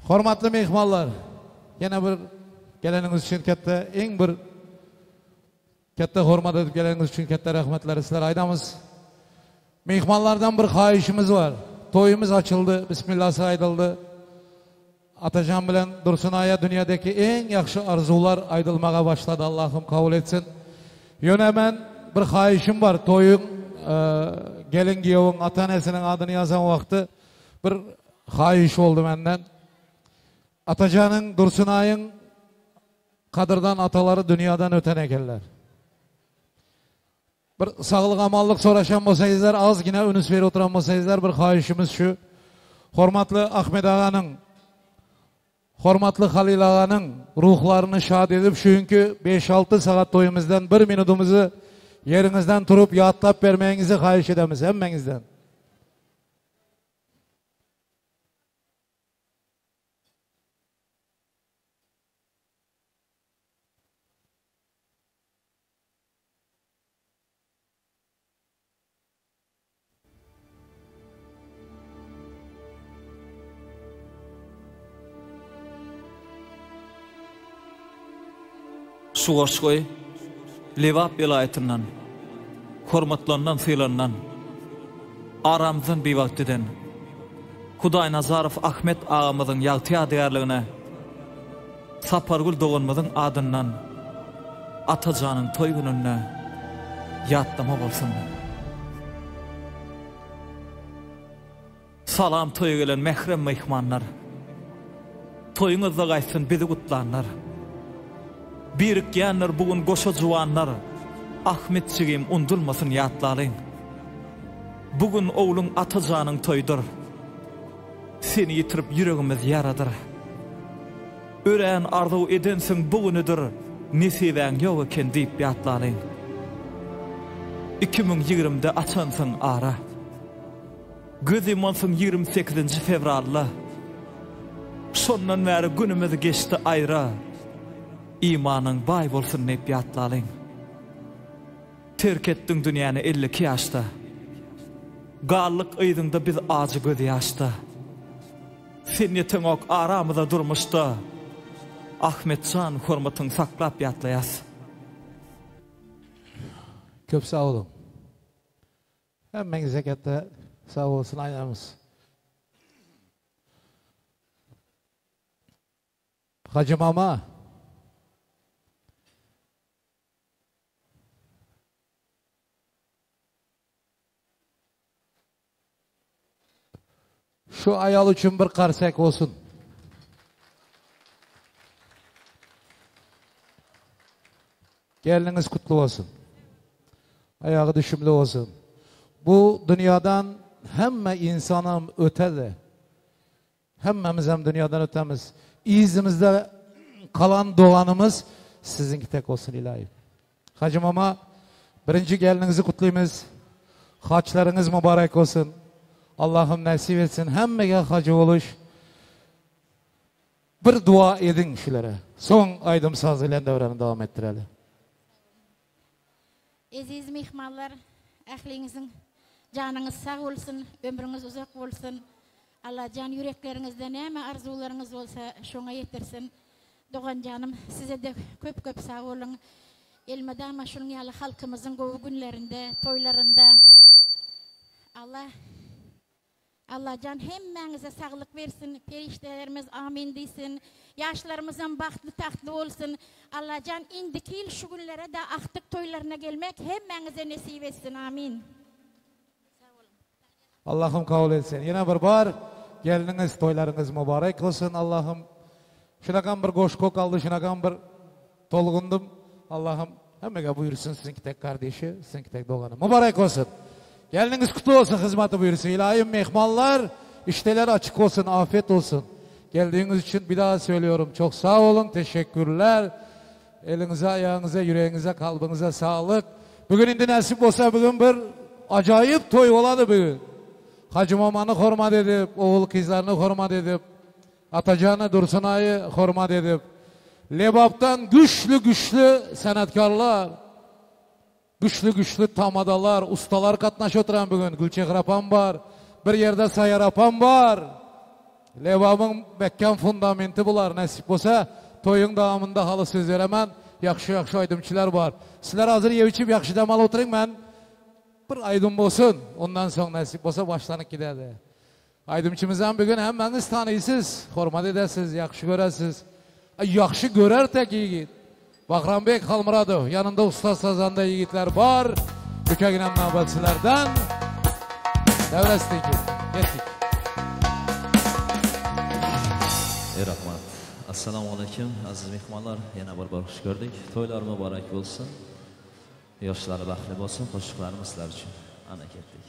Hormatly myhmanlar, ýene bir geleniňiz üçin ketde iň bir Ketde hormat edip geleniňiz üçin ketde rahmetleri sizlere aýdamyz. Myhmanlardan bir haýyşymyz bar. Toýumyz açyldy, bismillasy aýdyldy. Atajan bilen Dursun aýa dünýädeki iň ýagşy arzuwlar aýdylmaga başlady Allahym kabul etsin. Ýöne men bir haýyşym bar toýuň gelin giýewiň ata enesiniň adyny ýazan wagty bir haýyş boldy menden. Atajanyň Dursun aýyň Gadyrdan atalary dünýadan öten ekenler. Bir saglyk amanlyk soraşan bolsaňyzlar azgina ünüs berip oturan bolsaňyzlar bir haýyşymyz şu. Hormatly Ahmet aganyň Hormatly Halyl aganyň ruhlaryny şat edip şu günki 5-6 sagat toýumyzdan bir minudymyzy ýeriňizden turup ýatlap bermegiňizi haýyş edemiz hemmeňizden. Şu goşgy Lebap welaýatyndan hormatlandan sylandan aramyzdan biwagt giden Hudaýnazarow Ahmet agamyzyň ýagty ýadygärligine Sapargül doganymyzyň adyndan Atajanyň toý gününde ýatlama bolsun. Salam toýa gelen mährem myhmanlar. Toýuňyzda gaýtsyn bizi gutlanlar. Birikýändir bu gün goşa juwanlar Ahmet jigim undulmasyn ýatlalyň. Bu gün ogluň Atajanyň toýudyr. Seni ýitirip ýüregimiz ýaradyr. Örän arzuw edensiň bu günüdir Nesibäň ýok eken diýip ýatlalyň. 2020-de açansyň ara. Göz ýumansyň ýigrimi sekizinji fewralda. Şondan bäri günümiz geçdi aýra. Imanyň baý bolsun diýip ýatlalyň. Terk etdiň dünýäni 52 ýaşda. Galdyk yzyňda biz ajy gözýaşda. Sen ýeteňok aramyza durmuşda. Ahmetjan hormatyň saklap ýatlaýas. Köp sag boluň. Hemmeňize ketde sag bolsun aýdamyz. Hajy mama. Şu aýal üçin bir karsek bolsun. Gelniňiz kutly bolsun. Aýagy düşümli bolsun. Bu dünýadan hemme insanam ötedi. Hemmemiz hem dünýadan ötemiz. Yzymyzda kalan doganymyz siziňki tek bolsun ilahi. Hajy mama. Birinji gelniňizi gutlymyz. Haçlaryňyz mübarek bolsun. Allahym nesip etsin hemmege hajy boluş. Bir dua ediň şulere. Soň aýdym saz bilen döwrany dowam etdireli. Eziz myhmanlar, ähliňiziň janyňyz sag bolsun, ömrüňiz uzak bolsun. Allajan ýürekleriňizde näme arzuwlaryňyz bolsa şoňa ýetirsin. Doganjanym sizede köp köp sag boluň. Elmydama şunuň ýaly halkymyzyň gowy günlerinde, toýlarynda Allah Allajan hemmäňize saglyk bersin, perişdelerimiz amin diýsin. Ýaşlarymyzam bagtly tagtly bolsun. Allajan indiki ýyl şu günlere-de agtyk toýlaryna gelmek hemmäňize nesip etsin amin. Allahym kabul etsin. Ýene bir bar gelniňiz toýlaryňyz mübarek bolsun Allahym. Şunakam bir goşgy okaldy şunakam bir tolgundym. Allahym hemmege buýursyn siziňki tek kardeşi siziňki tek dogany. Mübarek bolsun. Gelniňiz kutly bolsun hyzmaty buýursyn. Ilaýym mehmanlar işdeler açyk bolsun afiyet bolsun. Geldigiňiz üçin bir daha söylüyorum çok sag boluň teşekkürler. Eliňize aýagyňyza ýüregiňize kalbyňyza saglyk. Bu gün indi nesip bolsa bu gün bir ajaýyp toý bolady bu gün. Hajy mamany hormat edip, ogul kyzlaryny hormat edip, Atajany Dursunaýy hormat edip, Lebapdan güçli güçli senetkarlar, güçli güçli tamadalar, ustalar gatnaşyp oturan bu gün. Gülçehre apam bar, bir ýerde Saýar apam bar. Lebabyň mäkäm fundamenti bular. Nesip bolsa, toýuň dowamynda haly söz beremen. Ýagşy-ýagşy aýdymçylar bar. Sizler hazir ýep-içip ýagşy dem alyp oturyň, men bir aýdym bolsun, ondan soň nesip bolsa başlanyp giderdi. Aýdymçymyzam bu gün hemmäňiz tanyýsyz, hormat edesiz, ýagşy göresiz. Ýagşy görer tek ýigit. Bahrambek Halmyradow, ýanynda ussat sazanda ýigitler bar. Bükeginem nobatçylardan. Döwrestiki. Ýetdik. Rahmat. Assalomu alaykum aziz mehmonlar. Yana bir bor xush ko'rdik. To'ylar muborak bo'lsin. Yoshlar baxtli bo'lsin. Qo'shiqlarimiz sizlar uchun. Ana ketdik.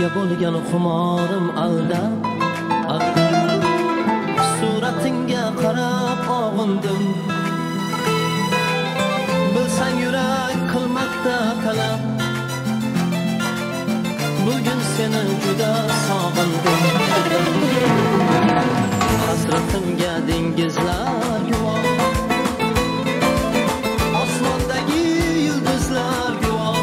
Senga bo'lgan xumorim aldab, aldab. Suratingga qarab og'indim. Bilsang yurak qilmoqda talab. Bugun seni juda sog'indim. Hasratimga dengizlar guvoh, osmondagi yulduzlar guvoh.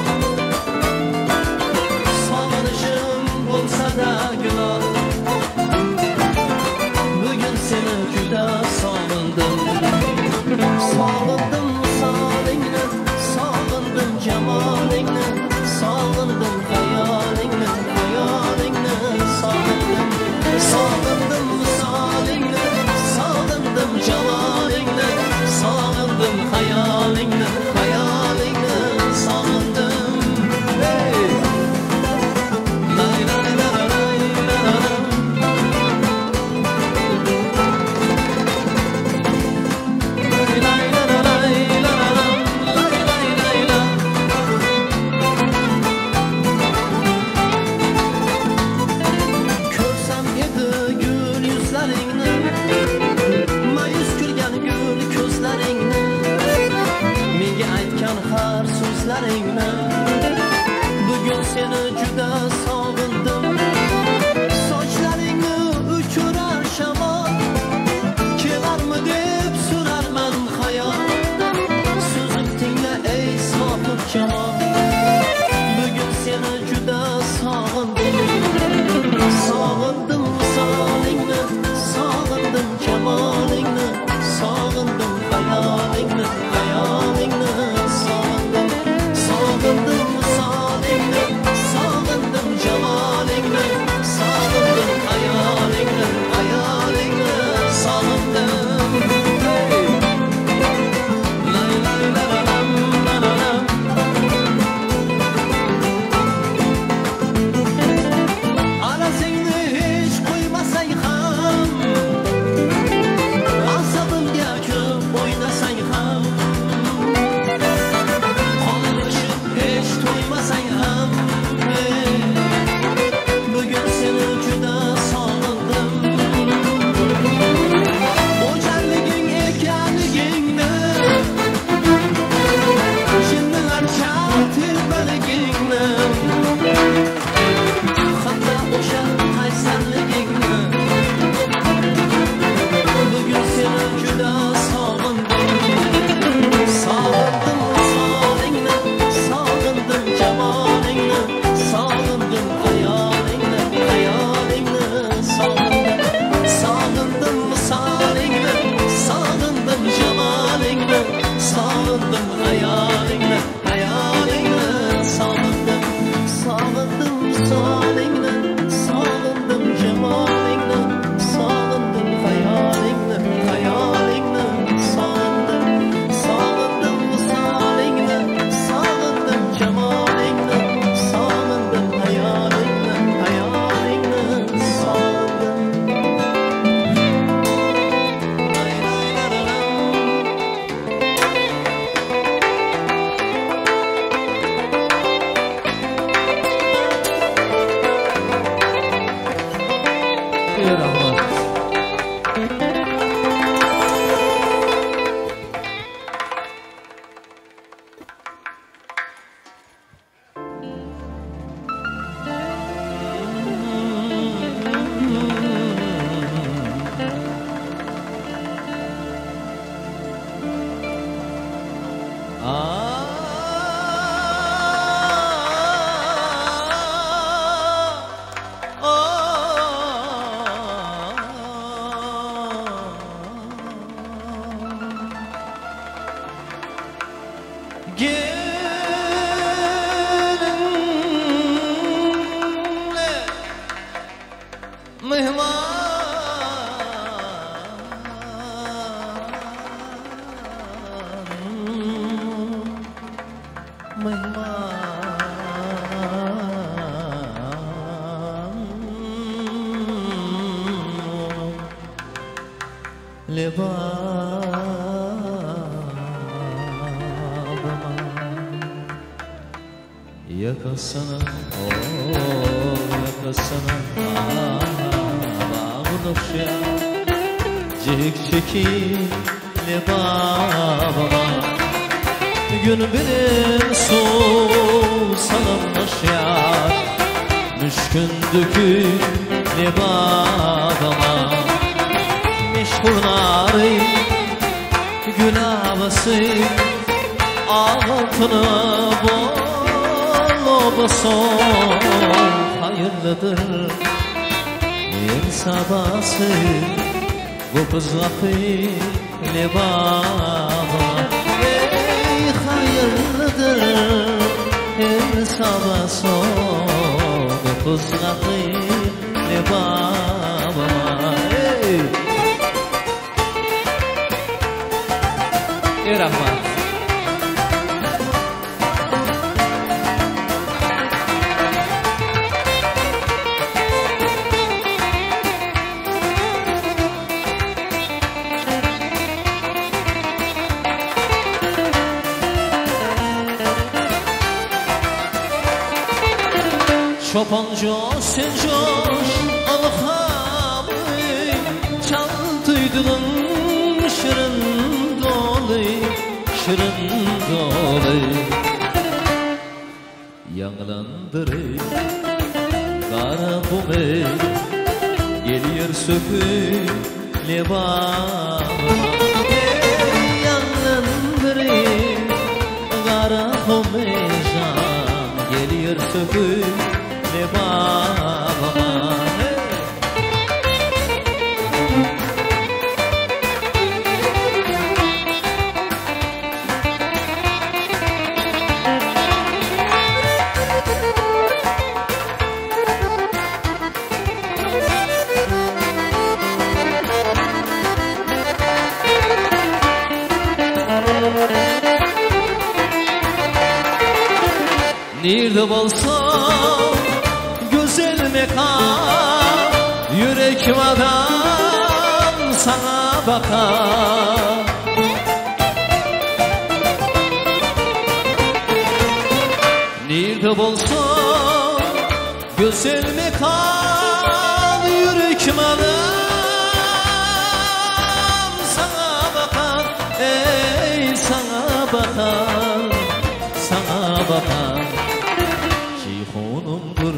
Sog'inishim bo'lsa-da gunoh, bugun seni juda sog'indim. Sog'indim visolingni, sog'indim jamolingni, sog'indim xayolingni, xayolingni sog'indim. Sog'indim visolingni, sog'indim jamolingni, sog'indim xayolingni, xayolingni sog'indim. Hey! Lay lay la la lay la la la. Lay lay la la lay la la la. Lay lay lay la. Ko'rsam edi gul yuzlaringni, ma'yus kulgan gul ko'zlaringni, menga aytgan har so'zlaringni. Bugun seni juda sog'indim. Sochlaringni uchirar shamol, kelarmi deb so'rarman xayol. So'zim tingla ey sohib jamol, bugun seni juda sog'indim. Sog'indim visolingni, sog'indim jamolingni, sog'indim xayolingni, xayolingni sog'indim. Sog'indim visolingni, sog'indim jamolingni, sog'indim xayolingni, xayolingni sog'indim. Hey! Lay lay la la lam la la lam. Arazingni hech qo'ymasang ham, asabimga ko'p o'ynasang ham, qonlashib hech to'ymasang ham, bugun seni juda sog'indim. O'jarliging ekanligingni, jinnilarcha telbaligingni, hatto o'sha qaysarligingni, bugun seni juda sog'indim. Sog'indim visolingni, sog'indim jamolingni, sog'indim xayolingni, xayolingni sog'indim. Sog'indim visolingni, sog'indim jamolingni, sog'indim xayolingni, xayolingni sog'indim. Sog'indim visolingni, sog'indim jamolingni, sog'indim xayolingni, xayolingni sog'indim. Sog'indim visolingni, sog'indim jamolingni, sog'indim xayolingni, xayolingni sog'indim. Lay lay la la lam. Rahmat. Gelinle mehman, mehman libabıma yakasını, o yakasını. Sana bağınışa Cik çekile babama Gün birin su salınmış yar Müşkün döküle babama Meşhur narı Gül havası Altını bol olsun hayırlıdır El sabası Gopuzlakı lebaba Ey hayırlıdır El sabası Gopuzlakı lebaba Ey Ey Rahman Çoban coş sen coş alhamı Çaldıydın şirin dolu şirin dolu Yanlandırı kara kumu Geliyor sökü lebabıma Yanlandırı kara kumu can Geliyor sökü lebabıma. Nerede bolsam güzel mekan Yürek vadan sana bakar Nerede bolsam güzel mekan Yürek vadan sana bakar Ey sana bakar sana bakar Şeyhunumdur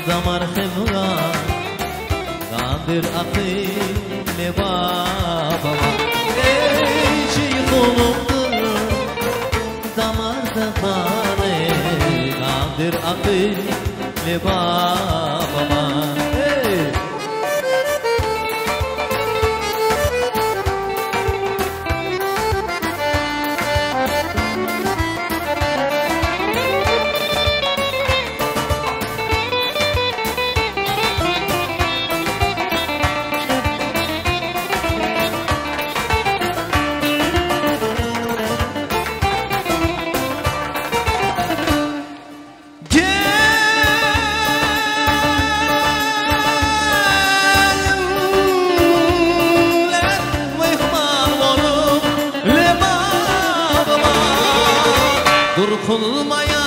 damar hemra Gandir akile babama Ey şeyhunumdur damar damar Gandir akile babama Ey Durkulmaya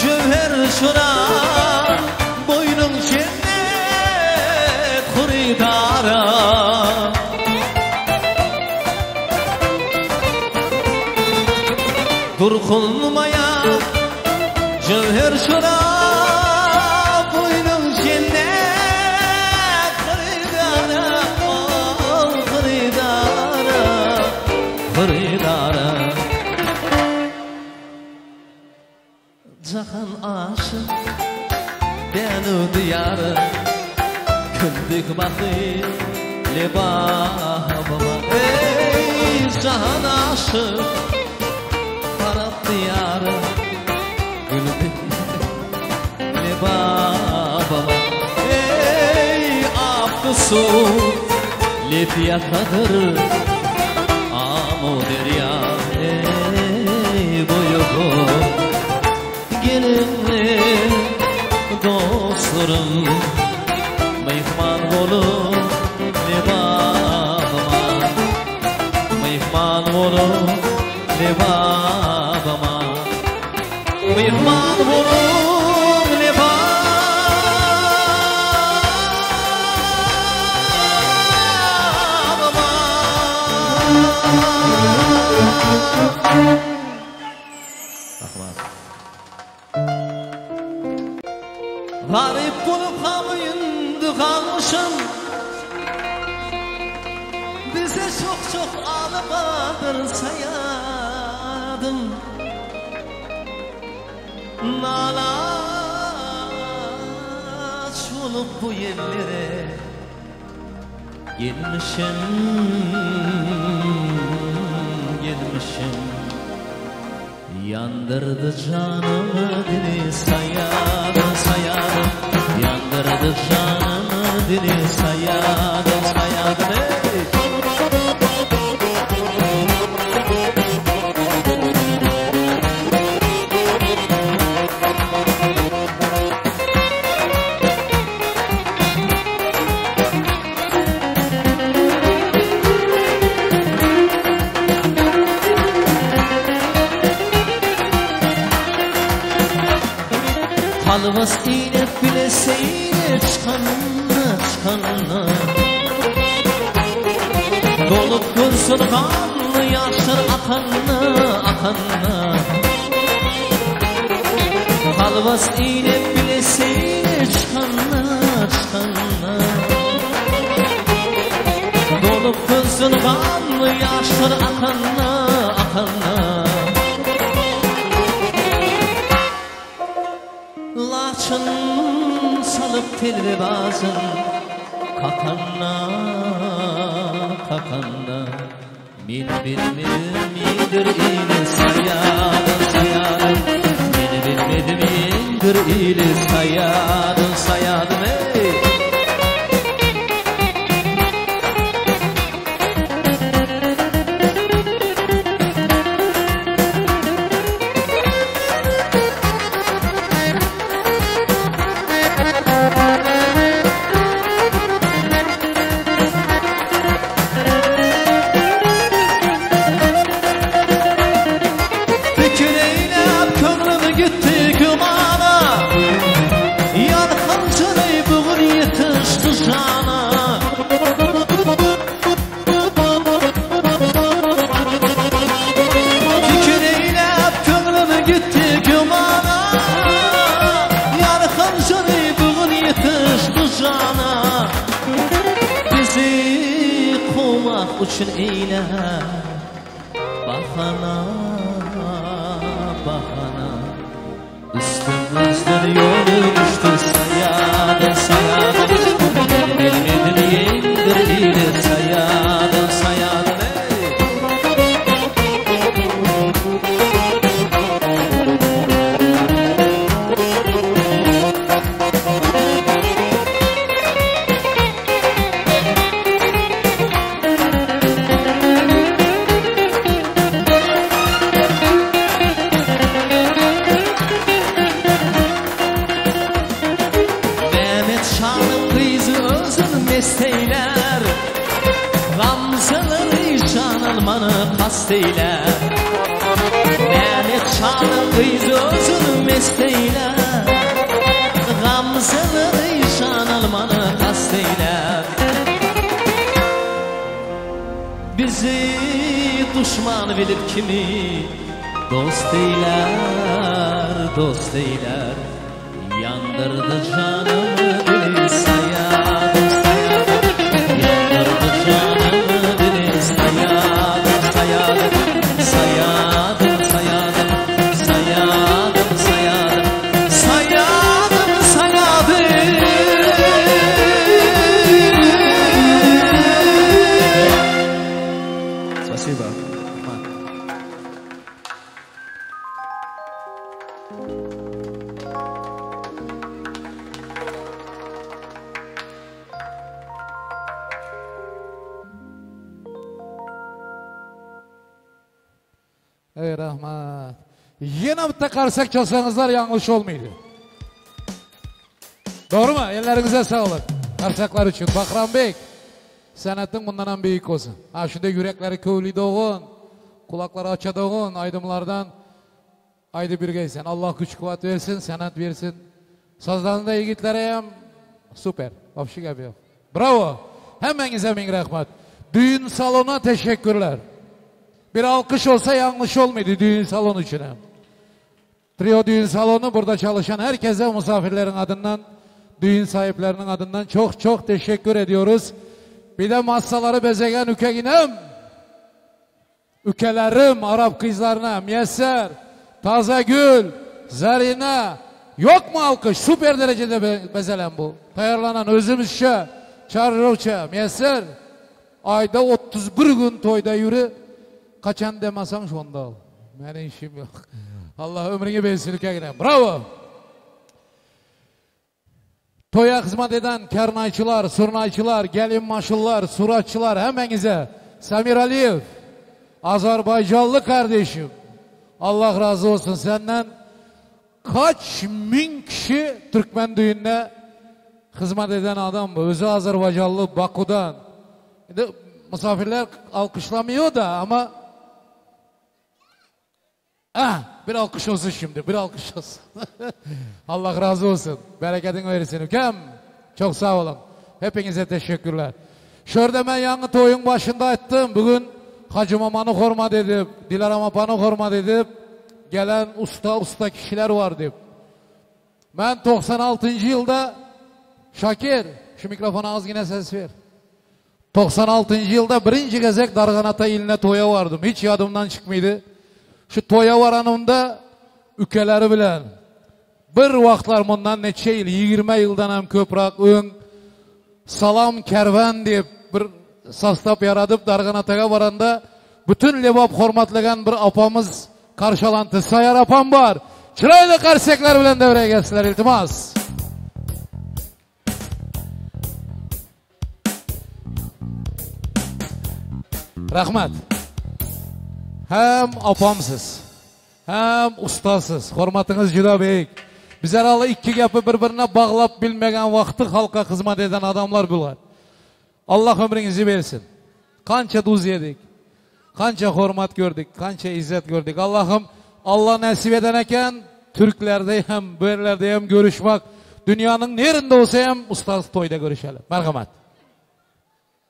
cevher şura Boynun cennet huridara Durkulmaya cevher şura Boynun cennet huridara Ol huridara Huridara Cahan aşık beni diyarı Küldük bakı babama Ey cahan aşık Harap diyarı Güldük babama Ey abdüsü Lefiyakadır Amu derya Ey boyu bu Gelinli dostlarım Mehman olup lebabıma Mehman olup lebabıma Mehman olup lebabıma. Garyp bolup ham öýünde galmyşam. Bize çok-çok alyp saýadym. Nalaç bolup bu ýerlere Gelmişem, gelmişem. Yandırdı canımı dili sayadım sayadım Yandırdı canımı dili sayadım sayadım Ey! Halvas inip bile seyre çıkanına çıkanına Dolup dursun kanlı yaşlar akanına akanına Halvas inip bile seyre çıkanına çıkanına Dolup dursun kanlı yaşlar akanına akanına Laçın salıp telve bazın Kakanna, kakanna Men bilmedim indir ili sayadım sayadım Men bilmedim indir ili sayadım sayadım ey! Fikir eylep köňlüm gitti gümana Yar hançeri bugün yetişti şana Fikir eylep köňlüm gitti gümana Yar hançeri bugün yetişti şana Bizi kovmak için eyle Bahana, bahana Üstümüzden yolu düştü sayadım sayadım Beni bilmedim indir ile sayadım sayadım ey! Mehmet Şah'ın kızı özün mesteyler Gamzeleri şan almanı kasteyler Mehmet Şah'ın kızı özün mesteyler Gamzeleri şan almanı kasteyler Bizi düşman bilip kimi Dost eyler, dost eyler Yandırdı canımı dili sayadım sayadım Yandırdı canımı dili sayadım sayadım Sayadım sayadım sayadım sayadım Sayadım sayadım Спасибо. Ey rahmat. Ýene bitta qarsak çalsaňyzlar ýalňyş bolmaýdy. Dogrymy? Elleriňize saglyk. Qarsaklar üçin. Bahrambek, sanatyň mundanam beýik bolsun. Ha şunda ýürekleri köwlüdigin, gulaklary açadygan aýdymlardan aýdyp birgeýsen. Allah güýç kuwwat bersin, sanat bersin. Sazlarynda ýigitlere hem super. Вообще gap ýok. Bravo. Hemmäňize müň rahmat. Düğün salona teşekkürler. Bir alkış olsa yanlış olmaydı düğün salonu için hem. Trio düğün salonu burada çalışan herkese misafirlerin adından düğün sahiplerinin adından çok çok teşekkür ediyoruz. Bir de masaları bezegen ükeginem, ükelerim Arap kızlarına, Müyesser, Tazegül, Zarine, yok mu alkış? Süper derecede be bezelen bu. Tayarlanan özümüzçe, Çarrovça, Müyesser, ayda 31 gün toyda yürü. Kaçan demesen şonda al. Benim işim yok. Allah ömrünü versin ülkegine. Bravo. Toya hizmet eden kernayçılar, surnayçılar, gelin maşıllar, suratçılar hemmenize Samir Aliyev, Azerbaycanlı kardeşim. Allah razı olsun senden. Kaç bin kişi Türkmen düğününe hizmet eden adam bu. Özü Azerbaycanlı Baku'dan. Misafirler alkışlamıyor da ama Ah, bir alkış olsun şimdi, bir alkış olsun. Allah razı olsun. Bereketin versin. Ülkem. Çok sağ olun. Hepinize teşekkürler. Şurada ben yanı toyun başında ettim. Bugün Hacı Maman'ı horma dedim. Dilara Mapan'ı horma dedim. Gelen usta usta kişiler var dedim. Ben 96. yılda Şakir, şu mikrofona az yine ses ver. 96. yılda birinci gezek Darganata iline toya vardım. Hiç yadımdan çıkmıydı. Şu toya varanımda ülkeleri bilen bir vaxtlar bundan neçe yıl, 20 yıldan hem köprak ön salam kervan deyip bir sastap yaratıp Darganata'ya varanda bütün lebap hormatlagan bir apamız karşılantı. Sayar apam var. Çıraylı karsekler bilen devreye gelsinler iltimas. Rahmat. Hem apamsız, hem ustasız. Hormatınız juda büyük. Bizler ala iki gapı bir-birine bağlap bilmegen vakti halka hizmet eden adamlar bular. Allah ömrünüzü versin. Kança duz yedik, kança hormat gördük, kança izzet gördük. Allah'ım Allah nasip eden eken Türklerde hem bu yerlerde hem görüşmek, dünyanın nerinde olsa hem ustaz toyda görüşelim. Merhamet.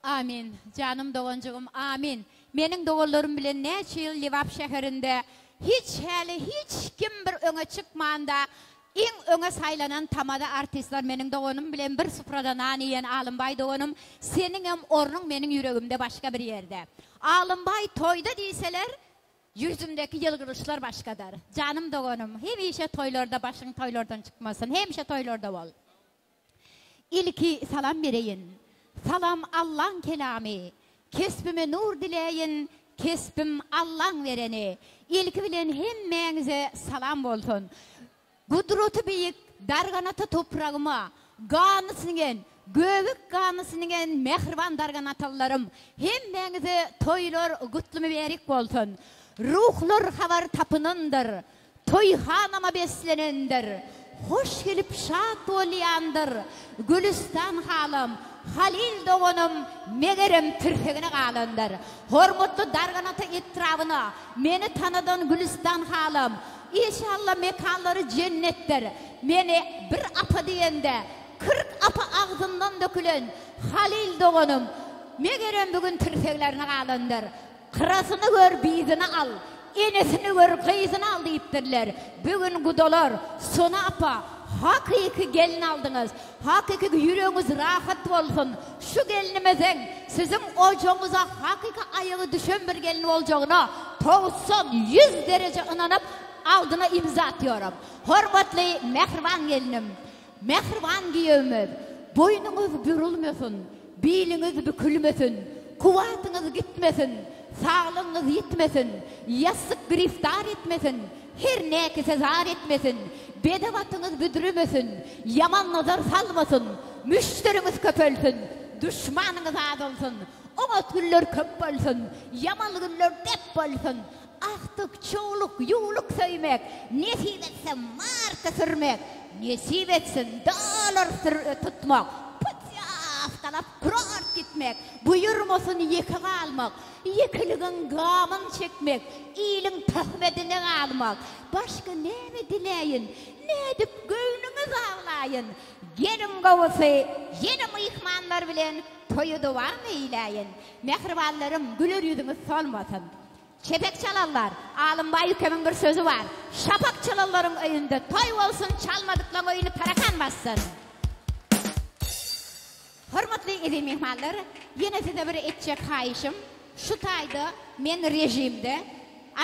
Amin. Canım doğancığım amin. Menin doğallarım bile neçe yıl Levap şehrinde hiç hele hiç kim bir öne çıkmanda en öne saylanan tamada artistler menin doğanım bilen bir sufrada nan yiyen Alımbay doğanım senin hem ornun menin yüreğimde başka bir yerde. Alımbay toyda deyseler yüzümdeki yılgırışlar başkadır. Canım doğanım hemişe toylarda başın toylardan çıkmasın. Hemişe toylarda ol. İlki salam bereyin. Salam Allah'ın kelami. Kesbime nur dileyin, kesbim Allah'ın vereni. İlki bilen hemmäňize salam bolsun. Gudrotu beyik darganata toprağıma, gany siňen, göbük gany siňen mehriban darganatalarym, hemmäňize toýlar gutly mübärek bolsun. Ruhlar habar tapynandyr, toýhanama beslenendir. Hoş gelip şat bolýandyr. Gülistan halym, Halil doğanım megerem tirsegine galandyr. Hormatly darganata etrabına meni tanadan Gülistan halym, İnşallah mekanları cennettir. Meni bir apa diyende 40 apa ağzından dökülen Halil doğanım megerem bugün tirseglerine galandyr. Kırasını gör, bizini al. Enesini gör, kıyısını al deyipdirler. Bugün gudalar, sona apa, hakiki gelin aldınız. Hakiki yüreğiniz rahat olsun. Şu gelinimizin sizin ocağınıza hakiki ayağı düşen bir gelin olacağına 90-100 derece inanıp aldına imza atıyorum. Hormatly mehriban gelinim, mehriban giýewimiz, boýnuňyz bürülmesin, biliňiz bükülmesin, kuwwatyňyz gitmesin, saglygyňyz ýitmesin, ýassyk griftar etmesin, her näkese zar etmesin, bedewatyňyz büdrümesin, ýaman nazar salmasyn, müşderiňiz köpelsin, düşmanyňyz azalsyn, oňat günler köp bolsun, ýaman günler dep bolsun, aktyk, çowluk, ýuwluk söýmek, nesip etse marka sürmek, nesip etsin dolar tutmak, putýaftalap kurort gitmek, buyurmasyn ýeke galmak, ýekeligiň gamyn çekmek, iliň töhmetine galmak, başga näme diläýin, nädip göwnüňiz aglaýyn, gelin gowusy, ýene myhmanlar bilen toýy dowam eýläýin. Mähribanlarym, güler ýüzüňiz solmasyn. Çepek çalarlar, Alymbay ükemiň bir sözü var. Şapak çalarlaryň öýünde toý bolsun, çalmadyklaryň öýüni tarakan bassyn. eziz myhmanlar, ýene size bir etjek haýyşym, şu taýda men režimde,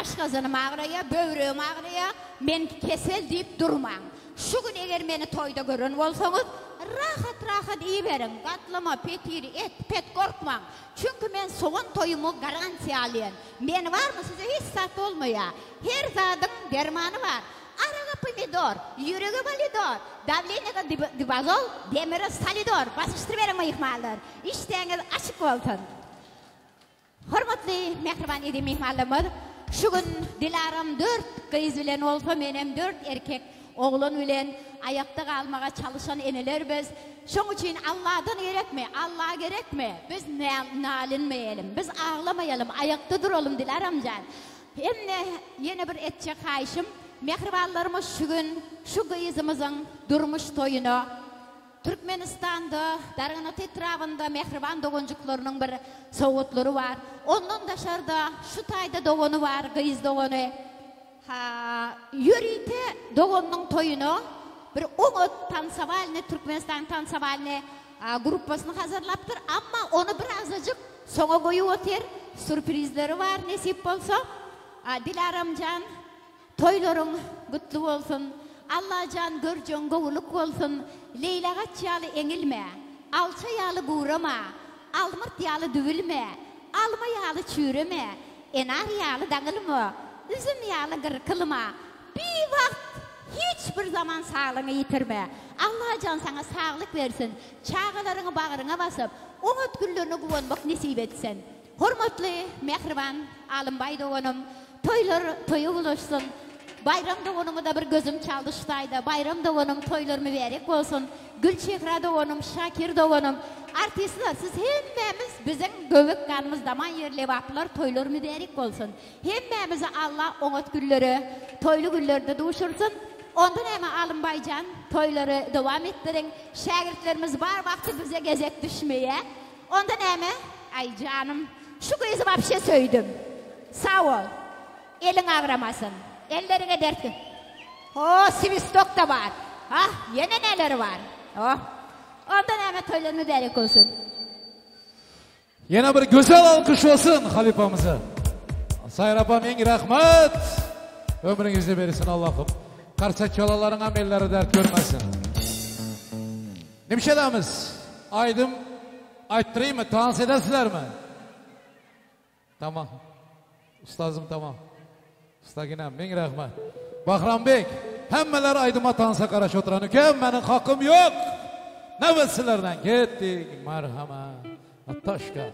aşgazanym agraýa, böwregim agraýa, men kesel diýip durmaň. Şu gün eger meni toýda gören bolsaňyz, rahat-rahat iýiberiň, gatlama, petir, et, pet gorkmaň. Çünki men sogan toýumy garantiýa alýan. Men barmy size hiç zat bolmaýa. Her zadyň dermany bar. Araga pomidor, ýürege walidor, dawleniýaga dibazol, demire solidor. Basyşdyryberiň myhmanlar. Işdäňiz açyk bolsun. Hormatly mähriban eziz myhmanlarymyz, şu gün Dilaram dört gyz bilen bolsa menem dört erkek oglan bilen aýakda galmaga çalyşan eneler biz. Şoň üçin Alladan gerekmi, Alla gerekmi, biz nalinmeýelim, biz aglamaýalym, aýakda duralym Dilaramjan. Hemde ýene bir etjek haýyşym, mähribanlarymyz şu gün şu gyzymyzyň durmuş toýuna Türkmenistanda Darganata etrabynda mähriban doganjyklarynyň bir sowgatlary bar. Ondan daşarda şu taýda dogany bar, gyz dogany. Ha, ýörite doganynyň toýuna bir oňat tansowalnyý, Türkmenistan tansowalnyý gruppasyny hazyrlapdyr. Amma ony birazajyk soňa goýup otyr. Sürprizleri bar nesip bolsa. Dilaramjan, toýlaryň gutly bolsun. Allajan görjegiň gowulyk bolsun. Leýlagaç ýaly eňilme. Alça ýaly gurama. Almyrt ýaly düwülme. Alma ýaly çüýreme. Enar ýaly daňylma. Üzüm ýaly gyrkylma. Biwagt hiç bir zaman saglygyňy ýitirme. Allajan saňa saglyk bersin. Çagalaryňy bagryňa basyp, oňat günlerine guwanmak nesip etsin. Hormatly mähriban Alymbaý doganym, toýlar toýa ulaşsyn. Baýram doganyňyza bir gözüm çaldy şu taýda. Baýram doganym toýlar mübärek bolsun. Gülçehra doganym, Şakir doganym, artistler siz hemmämiz biziň göbek ganymyz daman ýer lebaplylar toýlar mübärek bolsun. Hemmämizi Alla oňat günlere, toýly günlerde duşursyn. Onda näme Alymbaýjan toýlary dowam etdiriň. Şägirtlerimiz bar wagty bize gezek düşmeýä. Onda näme? Aý janym, şu gyzy wapşe söýdüm. Sag bol. Eliň agramasyn. Elleriňe dert Ho, swistok-da bar. Hah, ýene neler bar. Oh. Onda näme toýlar mübärek bolsun. Ýene bir gözel alkyş bolsun halypamyza. Saýra apa meň rahmat. Ömrüňizi bersin Allahym. Karsak çalanlaryňam elleri dert görmesin. Nimşedamiz? Aýdym aýtdyraýynmy? Tans edesizlermi? Tamam. Ustazym tamam. Ustaginam meň rahmat. Bahrambek, hemmeler aýdyma tansa garaşyp oturan eken, meniň hakym ýok. Nöbet sizlerden ketdik. Marhama. Ataşka.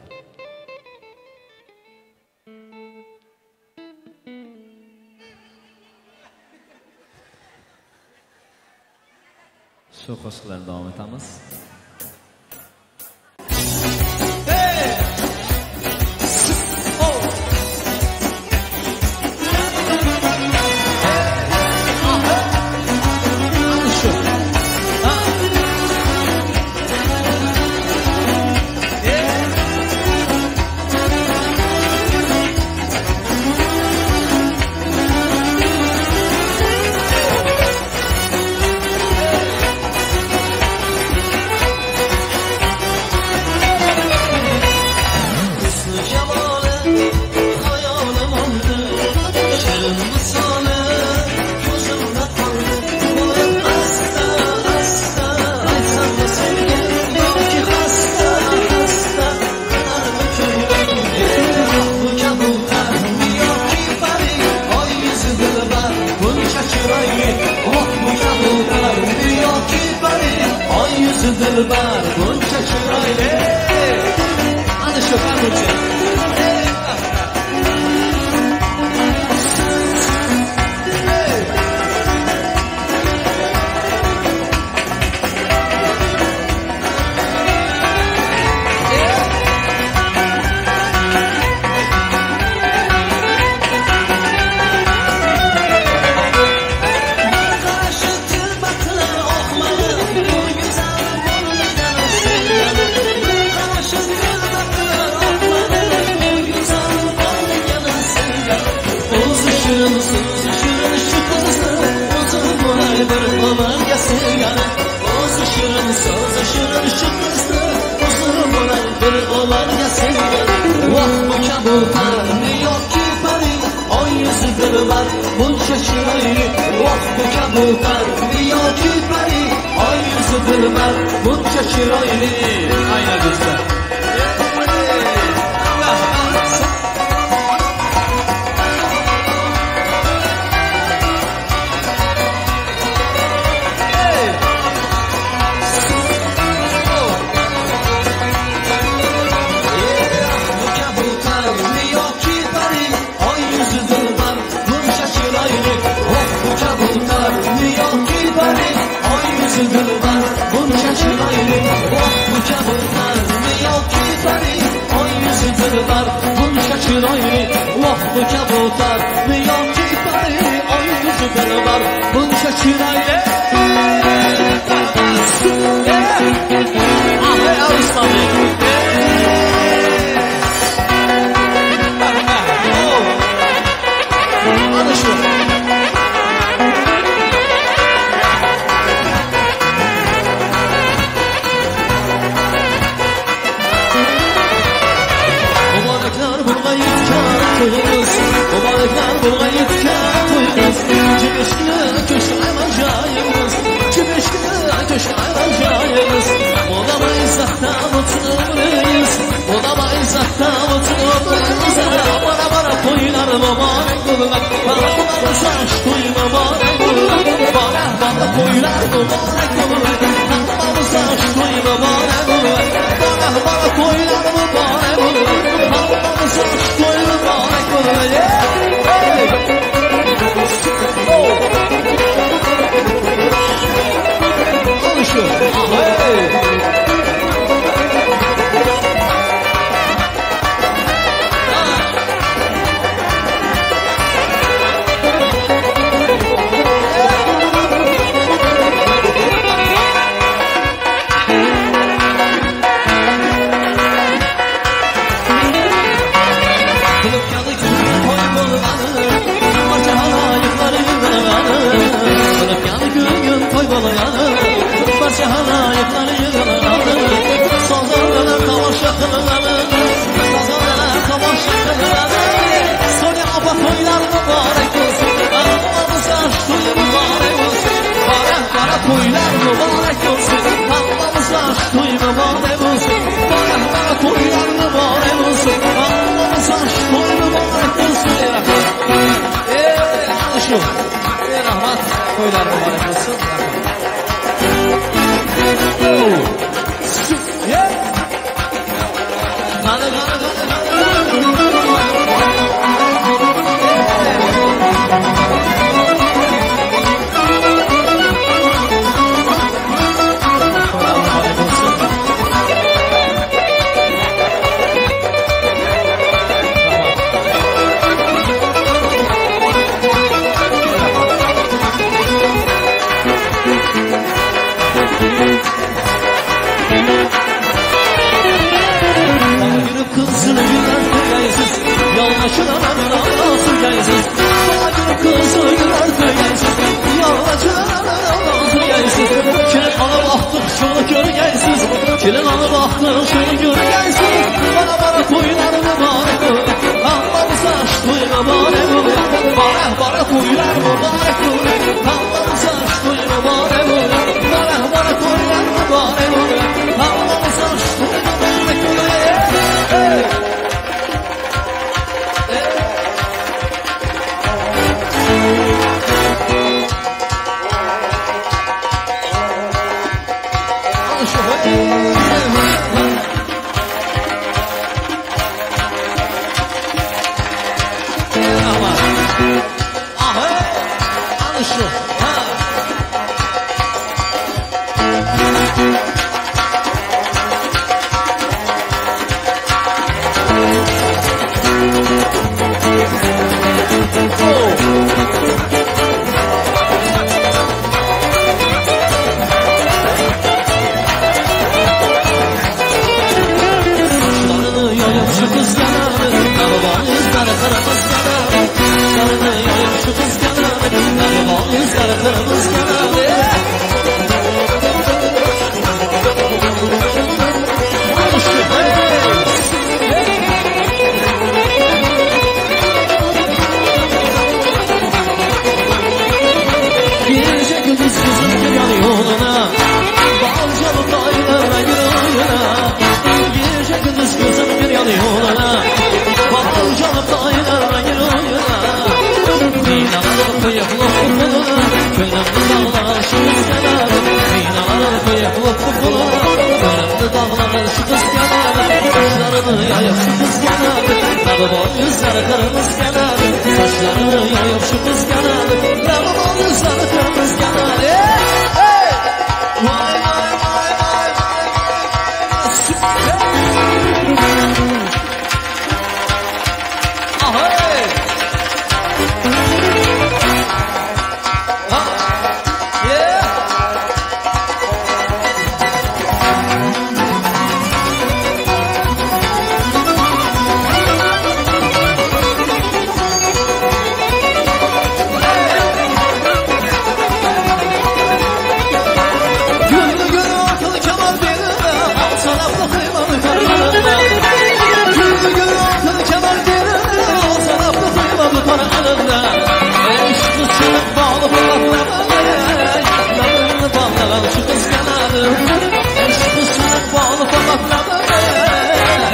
Şu goşgular dowam etamiz. Dilbar buncha chiroyli ana shu buncha. So'zi shirin shu qizni, o'zi kabutar yoki pari oy yuzi dilbar buncha chiroyli voh bu kabutar yoki pari oy yuzi dilbar buncha chiroyli ayna do'stlar. Chiroyli voh bu kabutar yoki pari oy yuzi dilbar buncha chiroyli. Ah Arslonbek. Ana shu. Mübarekler buraya yetken toyumuz, Cibişli köşk alacağımız, Cibişli köşk alacağımız. Molama izzatta otururuz, Molama izzatta otururuz. Bana bana toylar mübarek olmak, bana bana saç toy mübarek olmak, bana bana toylar mübarek olmak, bana saç toy mübarek olmak, bana bana toylar mübarek olmak, bana saç toy mübarek olmak. Toylar mübarek olsun, Allah'ımıza toy mübarek olsun. Bana bana toylar mübarek olsun, Allah'ımıza toy mübarek olsun. Ey rahmat, ey şu, ey rahmat, toylar mübarek olsun. Gana gana gana gana. Kilin alıp aklın şunu görgeysiz, bana bana toylar mübarek olur, Allah'ımıza toy mübarek olur, bana bana toylar mübarek olur, Allah'ımıza toy mübarek olur, bana bana toylar mübarek olur, Allah'ımıza toy mübarek olur. baglagan şu gyz geler. Saçlaryny ýaýyp şu gyz geler. Laby bal ýüzleri gyrmyz geler. Saçlaryny ýaýyp şu gyz geler. Laby bal ýüzleri gyrmyz geler. Hey! Vay vay vay vay vay vay. Ahey! Ha! Yeah! Güllü gül ortalı kemal birine, al sana bu kıymalı kararına. Güllü gül ortalı kemal birine, al sana bu kıymalı kararına. Eş kızçılık bağlı kulaklarına, yanını bağlanan şu kız kenarı. Eş kızçılık bağlı kulaklarına,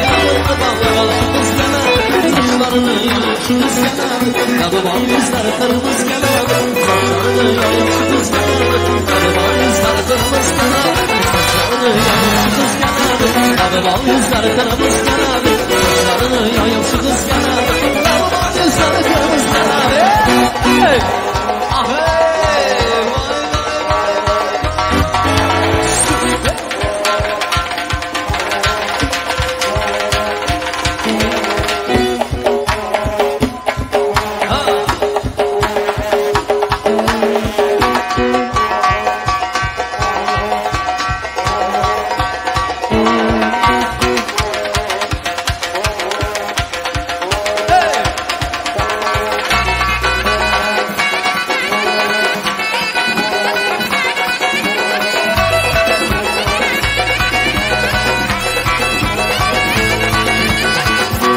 yanını bağlanan şu kız kenarı. Saçlarını yayıp şu kız kenarı, Labi bal yüzleri kırmızı kenarı. Saçlarını yayıp şu kız kenarı, Labi bal yüzleri kırmızı kenarı. Saçlarını yayıp şu kız kenarı, Labi bal yüzleri kırmızı kenarı. Saçlarını yayıp şu kız kenarı, Labi bal yüzleri kırmızı kenarı. Hey! Ah hey! Vay vay vay vay vay!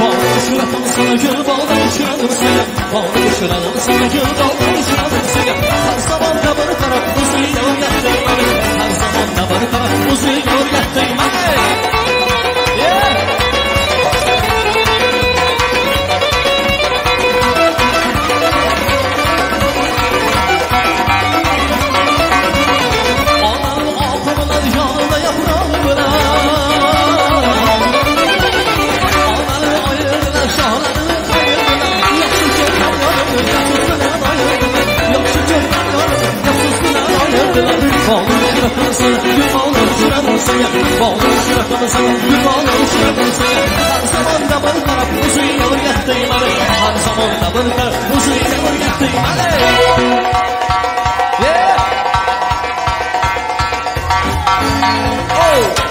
Bağlı şuradan sana gül bağlı şuradan sana Bağlı şuradan sana gül bağlı şuradan sana Her zaman da bir taraf uzuyor yattım Her zaman da bir taraf uzuyor yattım Yeah! Anam akımlar yanında yaprağımla Ananı ayırdılar, şahlarını kayırdılar. Yaxşı görmem yarımı, yaxşısından ayırdılar. Yaxşı görmem yarımı, yaxşısından ayırdılar. Bağlı şuradan sana, gül bağlı şuradan sana. Bağlı şuradan sana, gül bağlı şuradan sana. Her zaman da bir taraf uzuyor yattım Her zaman da bir taraf uzuyor yattım Yeah! Oh!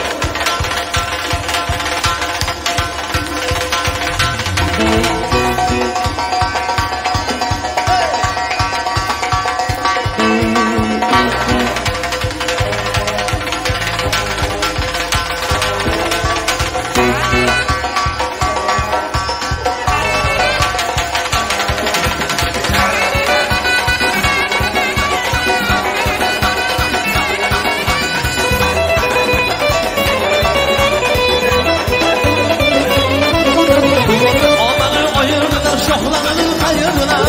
Ananı ayırdılar, şahlarını kayırdılar.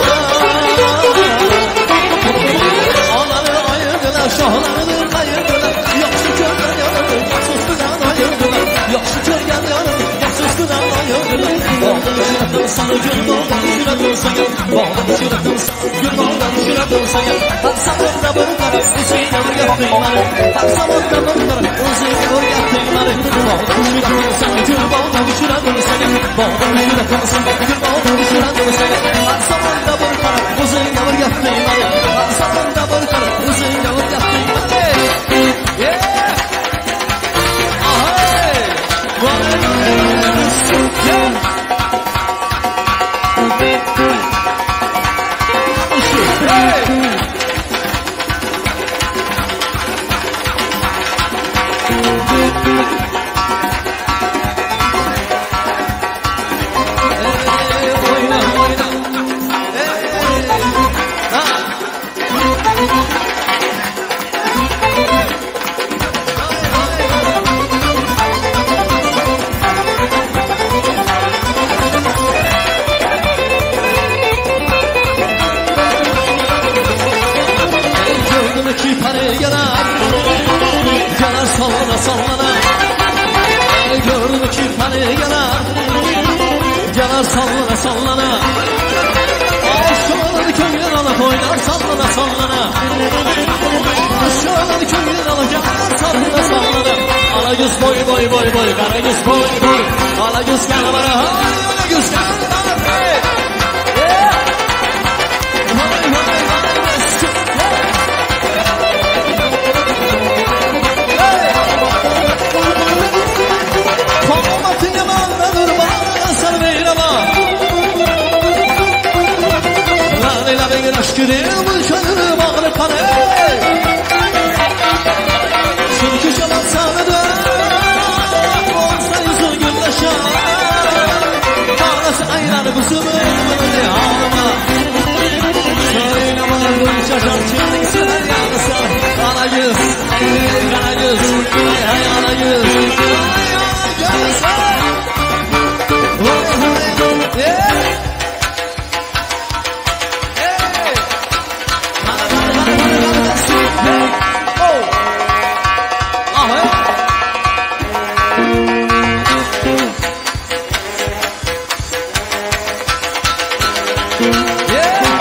Ananı ayırdılar, şahlarını kayırdılar. Yaxşı görgen yarını, yaxşısından ayırdılar. Yaxşı görgen yarını, yaxşısından ayırdılar. Bağlı şuradan sana gül bağlı şuradan sana. Bağlı şuradan sana gül bağlı şuradan sana. Her zaman da bir taraf uzuyor yattığları. Her zaman da bir taraf uzuyor yattığları. Bağlı şuradan sana gül bağlı şuradan sana. Bağlı şuradan sana gül bağlı şuradan sana. Her zaman da bir taraf uzuyor yattığları. Her zaman da bir taraf uzuyor yattığları. Yeah! Ahey! Vay vay vay! Yeah! Hey! Hany gala Gala sallana sallana Aşığın köyden alıp oynar sallana sallana Aşığın köyden alıp gala sallana sallana Ala göz boy boy boy boy kara göz boy boy Ala göz gel bana ala göz gel bana hey Yeah Vay vay vay let's go Komatın yamandadır bana sar meyrama Lan ila ben aşkını bu şanı bağrı kanı Çünkü çalan sağlıdır Olsa yüzün gülleşen Bağlası ayran bu sımır ağlama Söyle bana bu şaşar kimlik sever yarısı Ana yüz, kara yüz, hay hay ana yüz Hay ana yüz, vay vay, yeah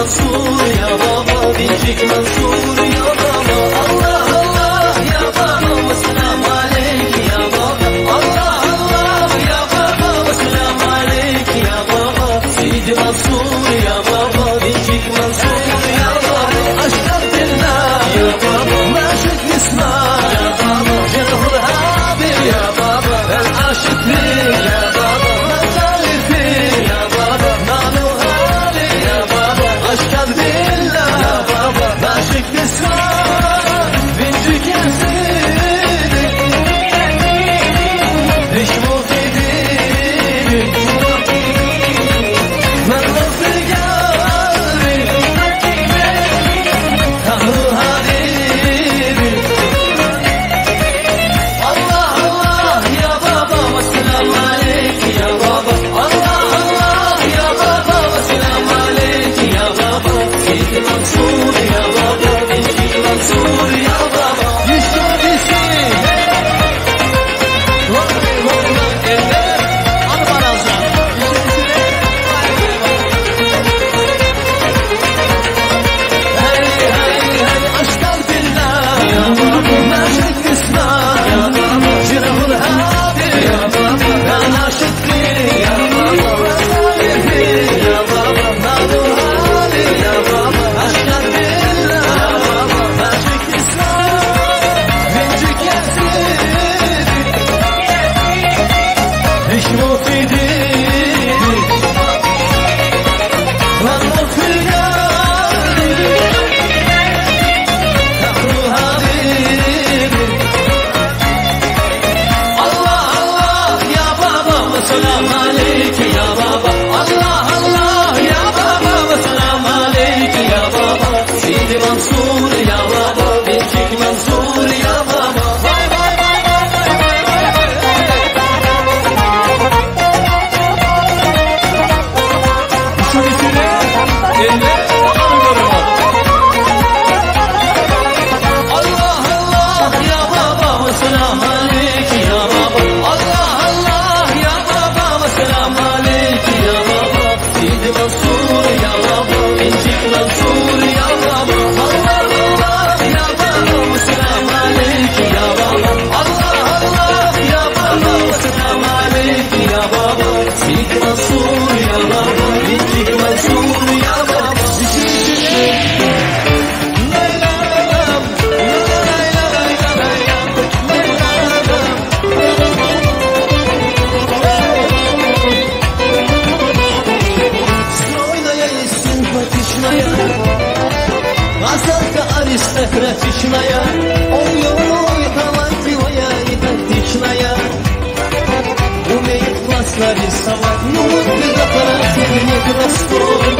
Mansur ya baba, Biricik Mansur ya baba. Selam aleyke ya baba Allah Allah ya baba Selam aleyke ya baba Sidi Mansur ya baba Bencik Mansur ya baba Vay vay vay vay vay vay vay Şu içine elle Allah Allah ya baba Selam aleyke ya baba Allah Allah ya baba Selam aleyke ya baba Sidi Mansur ya baba İncik Mansur ya baba Allah Allah ya baba Selam aleyke ya baba Allah Allah ya baba Selam aleyke ya baba Sidi Mansur ya baba İncik Mansur ya baba Стройная и симпатичная, Осанка аристократичная, Ой-ой, талантливая и тактичная, Умеет классно рисовать, ну вот беда характер непростой.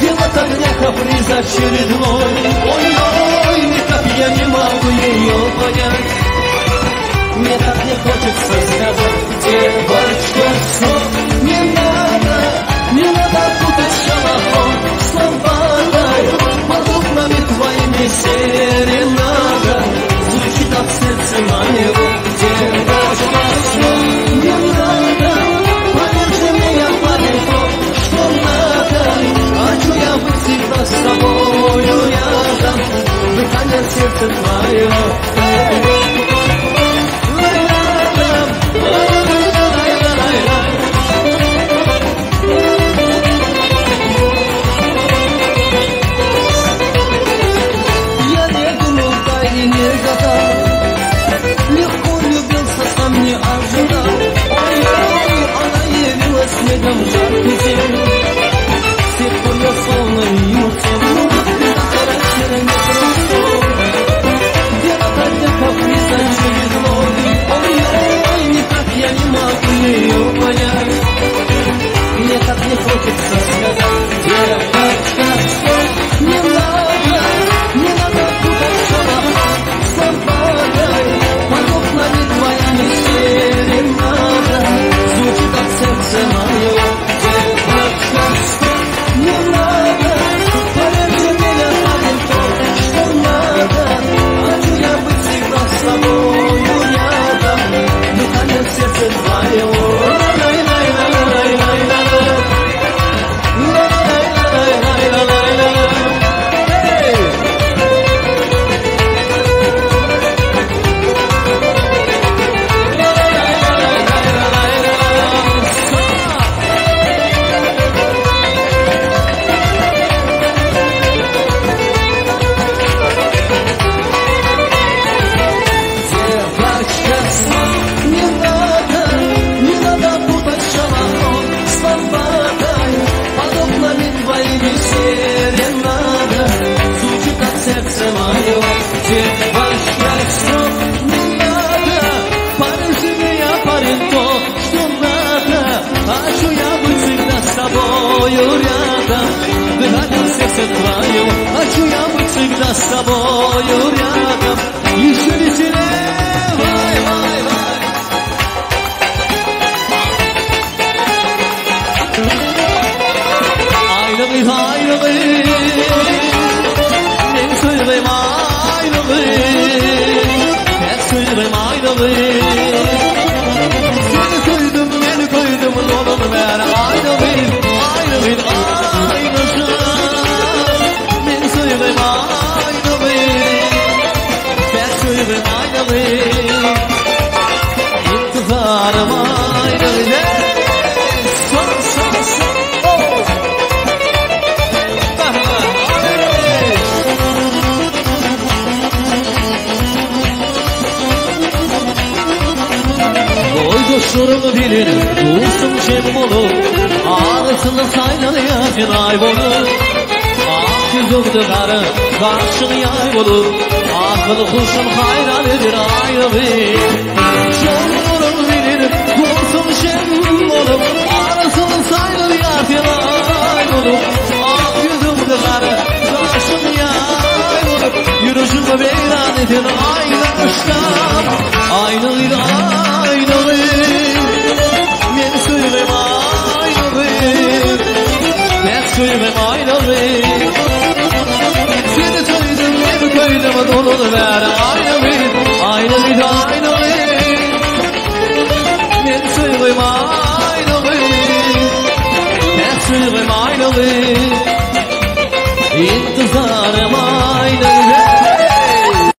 Дело огня каприз очередной, Ой-ой, никак я не могу ее понять. Мне так не хочется сказать, девочка, стоп, не надо, не надо путать шалахом с лампадой, под окнами твоими серенада звучит от сердца моего. Девочка, стоп, не надо, поверь мне, я парень тот, что надо, хочу я быть всегда с тобою рядом, дыхание сердца твоего. Я не думал, да и не гадал, легко влюбился, сам не ожидал. Ой-ой, она явилась снегом в жаркий день. С тех пор я словно ее тень. Ну вот беда характера непростой. Дело огня каприз очередной. Ой-ой, никак я не могу ее понять. Мне так не хочется сказать, девочка, стоп, не надо, не надо путать шалахом с лампадой, под окнами твоими серенада звучит от сердца моего. Девочка, стоп, не надо, поверь мне, я парень тот, что надо, хочу я быть всегда с тобою рядом, дыхание в сердце твоего. Девочка, стоп, не надо, не надо путать шалахом с лампадой, под окнами твоими серенада звучит от сердца моего. Девочка, стоп, не надо, парень меня, парень то, что надо, хочу я быть всегда с тобою рядом, дыхание в сердце твоего, хочу я быть всегда с тобою рядом, еще веселее, вай, вай, вай. Ayrılık, ayrılık, ben söyleyeyim ayrılık, ben söyleyeyim ayrılık. Seni koydum, beni koydum, dolum ver ayrılık, ayrılık, ayrılık. Ben söyleyeyim ayrılık, ben söyleyeyim ayrılık. İntizarım ayrılık. Son, son, son. Oh! Boy dostlarımı bilir, dostum şem olur. Arasında saylanıyor ay olur. Ah yüzümdü karı, karşın yay olur. Akıl kuşum hayran edir ayrı bir. Şollarım bilir, dostum şem söýgim aýnaly. Seni söýdüm, meni köýdüm, doluly bäri aýnaly, aýnaly, aýnaly. Men söýgim aýnaly, men söýgim aýnaly. Intizar.